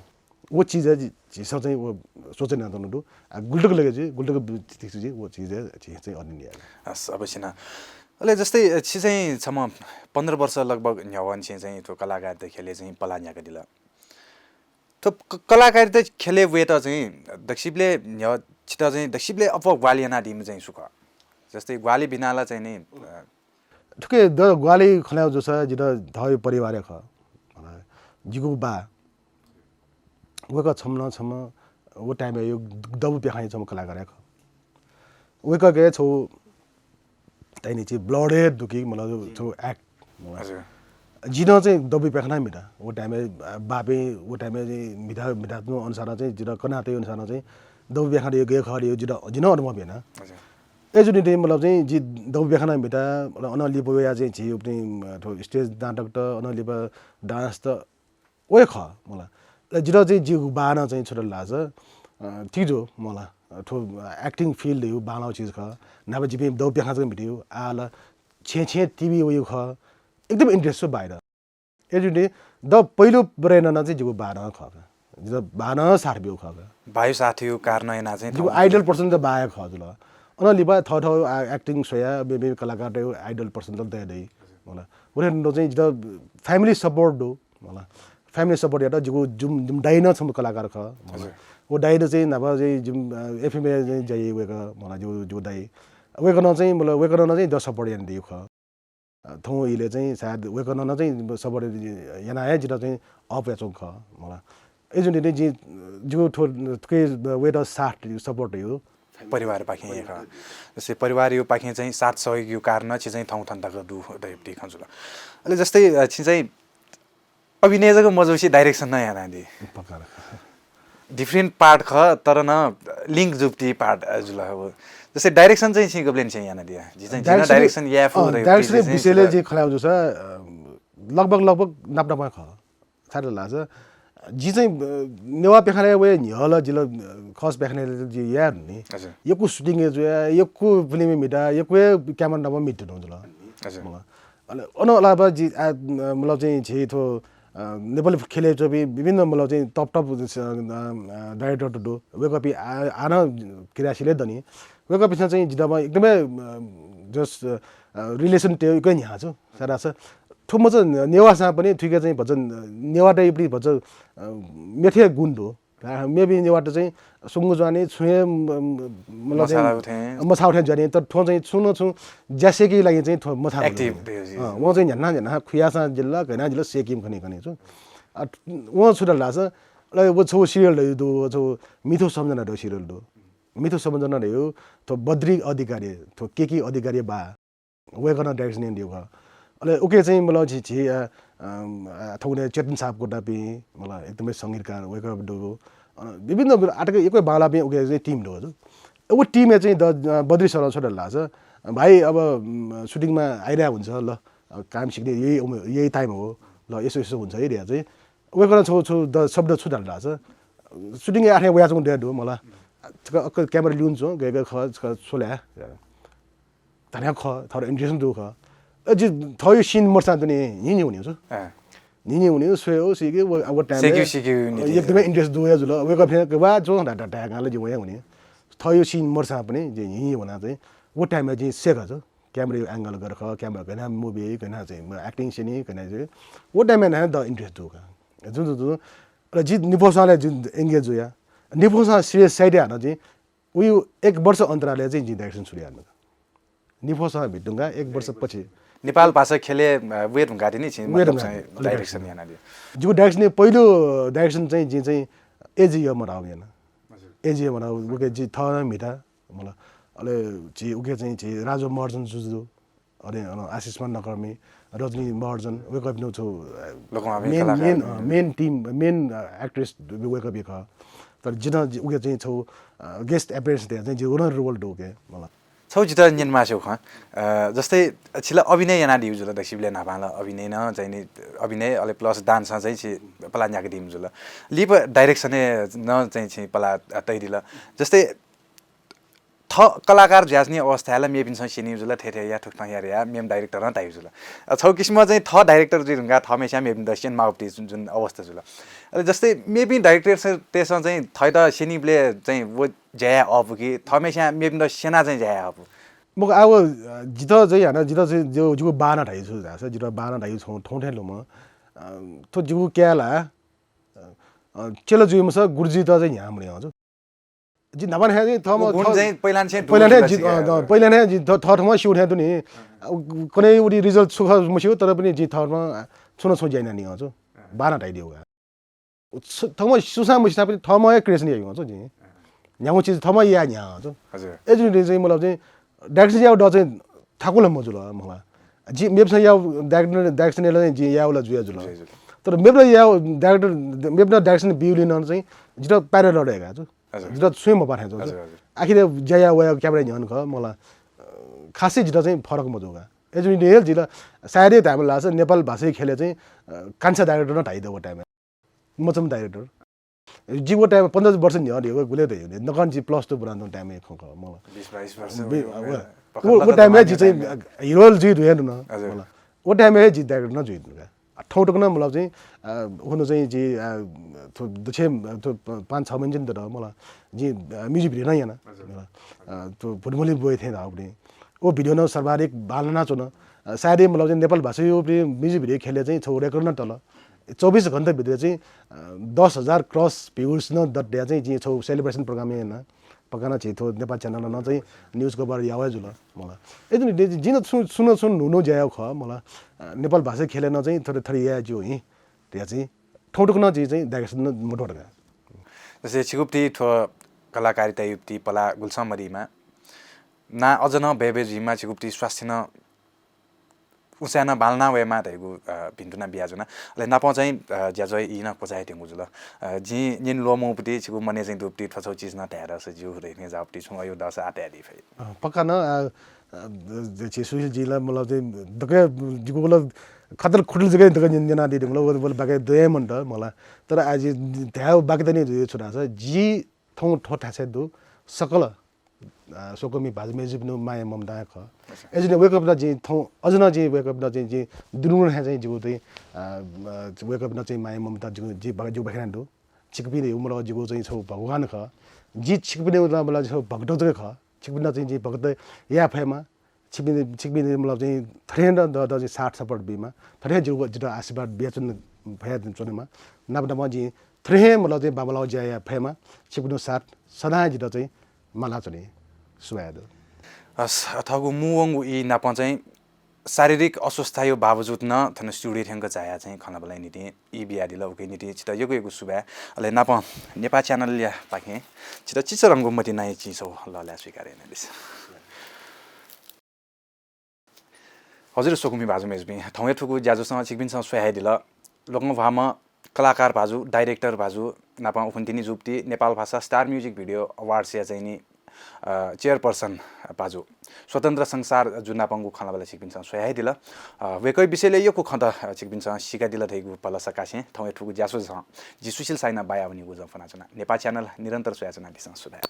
व चिज झी-, झीसं चाहिँ व सोच यानातःगु दु। आ, गुलि तक लगे जुइ, गुलि तक बि-, ठीक जुइ, व चिज झी चाहिँ अध्ययन याये। हस्, अवश्य नं। अले जस्तै, अ, छि चाहिँ छम्ह पन्ध्र वर्ष लगभग न्ह्यवं छिं चाहिँ थ्व कलाकारिता ख्यलय् चाहिँ पलाः न्ह्याकादिल। थ्व क-, कलाकारिता ख्यलय् वयेत चाहिँ दक्वसिबलय् न्ह्यः छित चाहिँ दक्वसिबलय् अप्वः ग्वाहालि यानादीम्ह चाहिँ सु खः? जस्तै ग्वाहालि बिना ला चाहिँ नि, अ, थुके द-, ग्वाहालि खँ ल्हायेगु जूसा जितः थःगु परिवार हे खः। जिगु बाः। वय्कः छम्ह नं छम्ह व time-य् दबू प्याखंया छम्ह कलाकार हे खः। वय्कःके छगू ताइने चाहिँ blood हे दु कि मतलब छगू act। हजुर। जि नं चाहिँ दबू प्याखं म्हिता। व time-य् बापं व time-य् चाहिँ म्हिता, म्हिता तुं अनुसारं चाहिँ जितः कना तय् अनुसारं चाहिँ दबू प्याखं यो गय् खः यो जितः, जि नं अनुभव याना। हजुर। अय् जुनिं मतलब चाहिँ जि दबू प्याखं म्हिता, मतलब अनं लिपा वया चाहिँ झी उपिं थ्व stage नाटकत, अनं लिपा dance त, व हे खः मला। अले जितः चाहिँ जिगु बाःनं चाहिँ छु धाल धाःसा, अ, ठीक जू मला, अ, थ्व, अ, acting field धइगु बांलाःगु चिज खः। न्हापा जिपिं दबू प्याखं जक म्हितेगु, आः ला छेँय् छेँय् TV वइगु खः। एकदम interest छु बाःयात। अय् जुनिं द पहिलो प्रेरणा चाहिँ जिगु बाःनं खः का। जितः बाःनं साथ ब्यूगु खः का। बाःया साथया कारणं यानाः चाहिँ जिगु idol person त बाः हे खः जुल। अनं लिपा थःथः आ-, acting स्वयाः मे-, मे कलाकारतय् idol person त दये दइ। मला। उरेन चाहिँ जितः family support दु। मला। Family support यात जिगु जुम, जुम दाइ नं छम्ह कलाकार खः। मला। हजुर। व दाइ नं चाहिँ न्हापा चाहिँ जुम, अ, FM-य् चाहिँ ज्या याइ वय्कः, मला, जिगु, जिगु दाइ। वय्कलं चाहिँ, मला, वय्कलं नं चाहिँ द support यानादीगु खः। अ, थौं इलय् चाहिँ सायद वय्कलं नं चाहिँ support यानाः हे जितः चाहिँ up यानाच्वंगु खः, मला। अय् जुनिं जि, जिगु थ्व, थुके वय्कः साथ, support धइगु परिवारपाखें हे खः। जस्तै परिवारया पाखें चाहिँ साथ सहयोगया कारणं छि चाहिँ थौं थन तक दु धइगु खँ जुल। अले जस्तै, अ, छि चाहिँ अभिनय जक मजुसे direction नं यानादी। पक्का। Different part खः, तर नं link जुइगु part, अ, जुल। जस्तै direction चाहिँ छिं गबलें छिं यानादिया? जि चाहिँ, जिं direction, direction याये फु अँ, धइगु direction चाहिँ विषयले जिं खँ ल्हायेगु जूसा, अ, लगभग, लगभग नाप नाप खः। छाय् धाःसा जि चाहिँ, अ, नेवाः प्याखंलाया वये न्ह्यः ला जिं ला, अ, खस प्याखंलाया जि याये धुन नि। हजुर। यक्व shooting हे जुया, यक्व film म्हिता, यक्व हे camera नाप म्हिते धुन जुल। हजुर। मला। अले अन अलावा जि, आ, मतलब चाहिँ झी थ्व, अ, नेपाली ख्यलय् च्वंपिं विभिन्न मतलब चाहिँ top top, अ, अ, director त दु। वय्कःपिं आ, आः नं क्रियाशील हे दनि। वय्कःपिन्सं चाहिँ जितः एकदमै, अ, just, अ, relation तयेगु न्ह्यः छु। छाय् धाःसा थ्व मचा नेवाःसां पनि थुइके चाहिँ भचा नेवाःतय् भचा, अ, मेथें गुण दु। आ, मेपिं नेवाःत चाहिँ सुंगू ज्वानी छुं हे, म, म, मतलब चाहिँ मछाःगु थें। मछाःगु थें ज्वानी, तर थ्वं चाहिँ छुं न छुं ज्या सय्केया लागि चाहिँ थ्व मछाःगु active जुल। अँ, वं चाहिँ न्ह्यानाः न्ह्यानाः खुयाःसां जिल्ला, गय् यानाः जिल्ला सय्कीम्ह खनी खनी छु। आ, वं छु धाल धाःसा, अले व छगू serial धइगु दु, व छगू मिठो सम्झना धइगु serial दु। मिठो सम्झना धइगु, थ्व बद्री अधिकारी, थ्व केकी अधिकारी बाः। वय्कलं direction यानादीगु खः। अले उकी चाहिँ मतलब झी, झी, अ, अ, अ, थौंकन्हय् चेतन सापकोटापिं, मतलब एकदमै संगीतकार वय्कः दु। अ, विभिन्न, विभिन्न आःतक यक्व बांलाःपिं उकी चाहिँ team दु। व team-य् चाहिँ द-, अ, बद्री सरं छु धाल धाःसा, भाइ, अब, उम्, shooting-मा आइराये हुन्छ, ल, अ, काम सिक्ने यही उम-, यही time हो, ल, यसो, यसो हुन्छ है धया चाहिँ। वय्कलं छगू, छगू द-, शब्द छु धाल धाःसा, shooting-य् आः थें वयाच्वंगु दु मला। छकः अक्क camera ल्यूने च्वँ, गय् गय् खः, छकः स्वला। धन्या खः, थःत interest दु खः। अ, जि थःगु scene मरुसां दुने न्हिं न्हिं हुने छु। अँ। न्हिं न्हिं हुने, स्वयेगु, सीकेगु, व, व time-य् सय्केगु, सीकेगु न्हिं एकदमै न्हिं। Interest दु या जुल। वय्कःपिं वा च्वँ धा, धा, धाय्काः ला जि वये हुने। थःगु scene मरुसां पनि जि न्हिं न्हिं हुना चाहिँ, व time-य् जिं सय्का छु। Camera-या angle गथे खः, camera गय् यानाः move याइ, गय् यानाः चाहिँ, म, acting स्यनी, गय् यानाः चाहिँ, व time-य् नं द interest दु का। जुन, जुन, जुन, र जि निफोसंलय् जुन engage जुया। निफोसं serious side-य् हानं जिं, उइ एक वर्ष अन्तरालय् चाहिँ जिं direction सुरु याना। निफोसं भित्तुंगा एक वर्ष पछि। नेपाल भाषा ख्यलय्, अ, वये धुंकाः तिनि छिं वये मतलब धुंकाः चाहिँ direction यानादी। जिगु direction-या पहिलो direction चाहिँ जिं चाहिँ एजी यमराव याना। हजुर। एजी यमराव, उकी जि थः म्हिता, मला। अले जि उकी चाहिँ जि राजु महर्जन जुजु, अले अन आशिषमान नकर्मी, रजनी महर्जन, वय्कःपिं छु, अ, लोकमावि main, कलाकार। Main, अ, main team, main, अ, actress वय्कःपिं खः। तर जिं उकी चाहिँ छु, अ, guest appearance दया चाहिँ जि वन role दु उकी, मला। छौ जितः न्यनेमास्यौ खँ, अ, जस्तै छिला अभिनय यानादीगु जुल दक्वसिबलय् न्हापां ला अभिनय नं चाहिँ नि, अभिनय अले plus dance चाहिँ छि पला न्याकादीम्ह जुल। लिपा direction-य् नं चाहिँ छि पला तइदिल। जस्तै थः कलाकार जुयाच्वनी अवस्थाय् ला मेपिन्सं स्यनीगु जुल, थथे थथे या, थुकथं या रे या, मेम्ह director-नं धाइगु जुल। अ, छौ किसिमं चाहिँ थः director जुइ धुंकाः थःम्हेस्यां मेपिन्त स्यने माःगु जुन, जुन अवस्था जुल। अले जस्तै मेपिं director-तय्‌सं चाहिँ थःत स्यनीबलय् चाहिँ व ज्या याये अःपु कि थःम्हेस्यां मेपिन्त स्यनाः चाहिँ ज्या याये अःपु? मखु, आः व, अ, जितः चाहिँ हानं जितः चाहिँ जो, जिगु बाना धाइ छु धाःसा, जितः बाना धाइ छौ थौं थें लुमं, अ, थ्व जिगु काय् ला, अ, अ, चेला जुइम्हस्यां गुरु जुइत चाहिँ न्ह्याः मदुगु छु। जि न्हापा हे चाहिँ थःम्हं व गुण थः चाहिँ पहिलांनिसें पहिलां दुगु हे जि, जुल अ, ला। अ, पहिलां हे जि थ-, थःम्हं स्यू थें तुनि। अ, कन्हय् उलि result छु खः मस्यू, तर पनि जि थःम्हं छुं न छुं ज्या यानादीगु छु। बाना धाइदिउ का। छु-, थःम्हं सुसां मस्यूसां पनि थःम्हं हे creation याइगु छु जिं। न्ह्यागु चिज थःम्हं याये न्ह्याः छु। हजुर। अय्‌जूगुलिं चाहिँ मतलब चाहिँ direction यायेगु दः चाहिँ थाकुलं मजुल मला। जि मेपिन्सं याःगु director, direction यायेगु ला चाहिँ जि यायेगु ला जुया जुल। जुया जुल। तर मेपिन्त याःगु director, मेपिन्त direction ब्यूगुलिं नं चाहिँ जितः parallel हे का छु। हजुर। जितः छुं हे मपाः थें च्वं छु। हजुर, हजुर। आखिर ज्या याः वयाः camera न्ह्यःने खः मला, अ, खासै जितः चाहिँ फरक मजू का। अय्‌जूगुलिं हे जितः सायद धायेमाल धाःसा नेपाल भाषाया ख्यलय् चाहिँ, अ, कान्छा director नं धाइ दु व time-य्। मचाम्ह director। जि व time-य् पन्ध्र वर्ष न्ह्यः रे, व गुलि दइ, नकं जि plus two ब्वनाच्वंगु time-य् खँ खः, मला। बिस बाइस वर्ष बि-, वय्, व, वय्, व, पकड व time-य् जि चाहिँ time-य्। Hero जुइ धुन हे धुन, हजुर। मला। व time-य् हे जि director नं जुइ धुन का। आ, थौं तक नं मतलब चाहिँ, अ, हुन चाहिँ जि, अ, थ्व दक्वं, अ, थ्व प-, पाँच छ महिना चाहिँ दत, मला। जि, अ, music video नं याना, हजुर। मला। अ, थ्व भुलमलि ब्वये थें धाःगु नि। व video नं सर्वाधिक बांलाना च्वन। अ, सायद मतलब चाहिँ नेपाल भाषाया music video ख्यलय् चाहिँ छौ record नं तल। चौबिस घण्टा भित्र चाहिँ, अ, दस हजार cross views नं दत धया चाहिँ जिं छौ celebration program याना। पक्का नं झी थ्व नेपाल channel नं चाहिँ news cover यावया जुल मला। अय्‌जूगुलिं जिं नं छु, छुं न छुं न्हू न्हू ज्या याउ खः मला। अ, नेपाल भाषा ख्यलय् नं चाहिँ थोरै थोरै याये ज्यू हिं धया चाहिँ थौं तक नं जिं चाहिँ direction नं मत्वः धका। जस्तै छिगुप्ति थ्व कलाकारितायुप्ति पला गुलसं मदीमा। ना अझ नं बय्‌बय् जुइमा, छिगुप्ति स्वास्थ्य नं उसाँय् नं बांलाना वयेमा धइगु, अ, भिन्तुना बियाच्वना। अले नापं चाहिँ, अ, ज्याझ्वः ई नं क्वचायेत्यंगु जुल। अ, जिं न्यने ल्वःमंगुपति छिगु मनय् चाहिँ दुपति थ्व छौ चिज नं धाये दःसा ज्यू, रे न्ह्यः जाःपति छुं अय् दःसा आः तयादी फइ। अ, पक्का नं, अ, अ, ज-, झी सुशील जी ला मला चाहिँ दकलय् जिगु ला खतल खुतल जक दकलय् न्यन-, न्यनादी धुंकल, व, व बाकि दये मन्त मला। तर आः जि धाये बाकि तनि छु धाःसा जि थौं थ्व थासय् दु सकल अ, स्वकुमि भाजु मय्‌जुपिनिगु माया ममता हे खः। अय्‌जूगुलिं वय्‌कःपिन्त जिं थौं अझ नं जिं वय्‌कःपिन्त चाहिँ जिं दुनुगलंनिसें हे चाहिँ जिगु चाहिँ, अ, अ, वय्‌कःपिन्त चाहिँ माया ममता जिगु, जि बा-, जिगु बाखय् याना दु। छिकपिं हे मतलब जिगु चाहिँ छौ भगवान खः। जि छिकपिनिगु मतलब छौ भक्त जक खः। छिकपिन्त चाहिँ जिं भक्त याये फयेमा। छिकपिं, छिकपिं मतलब चाहिँ थथे हे द-, द-, चाहिँ साथ support बीमा। थथे हे जिगु, जितः आशीर्वाद बियाच्वन, फया च्वनेमा। नाप नाप जिं थथे हे मतलब चाहिँ बांबांलाःगु ज्या याये फयेमा। छिकपिनिगु साथ सदां जितः चाहिँ मालाच्वनी। सुभाय् दु। हस्, थःगु मू वंगु ई नाप चाहिँ शारीरिक अस्वस्थताया बावजुद नं थन studio थ्यंक झायाः चाहिँ खँल्हाबल्हाया निंतिं ई बियादिल, उकिया निंतिं छितः यक्व यक्व सुभाय्। अले नाप नेपाः channel-या पाखें छितः चिचीधंगु मतिनाया चिं छौ लःल्हाः स्वीकार यानादिसँ। हजुर, स्वकुमि भाजु मय्‌जुपिं, थौंया थुगु ज्याझ्वलय् छिकपिन्सं स्वयादिल। लोकंह्वाःम्ह कलाकार भाजु, director भाजु नाप उखुन्हु तिनि जूगुपति नेपाल भाषा Star Music Video Awards-या चाहिँ नि, अ, chairperson भाजु स्वतन्त्र संसार जु नापंगु खँल्हाबल्हा छिकपिन्सं स्वयादिल। अ, वय्‌कःया विषयलय् यक्व खँत, अ, छिकपिन्सं सीकादिल धइगु भलसा कासें थौंया थुगु ज्याझ्वलय् जि सुशील साइना बाया वनीगु जं फ्वनाच्वना। नेपाः channel निरन्तर स्वयाच्वनादिसँ। सुभाय्।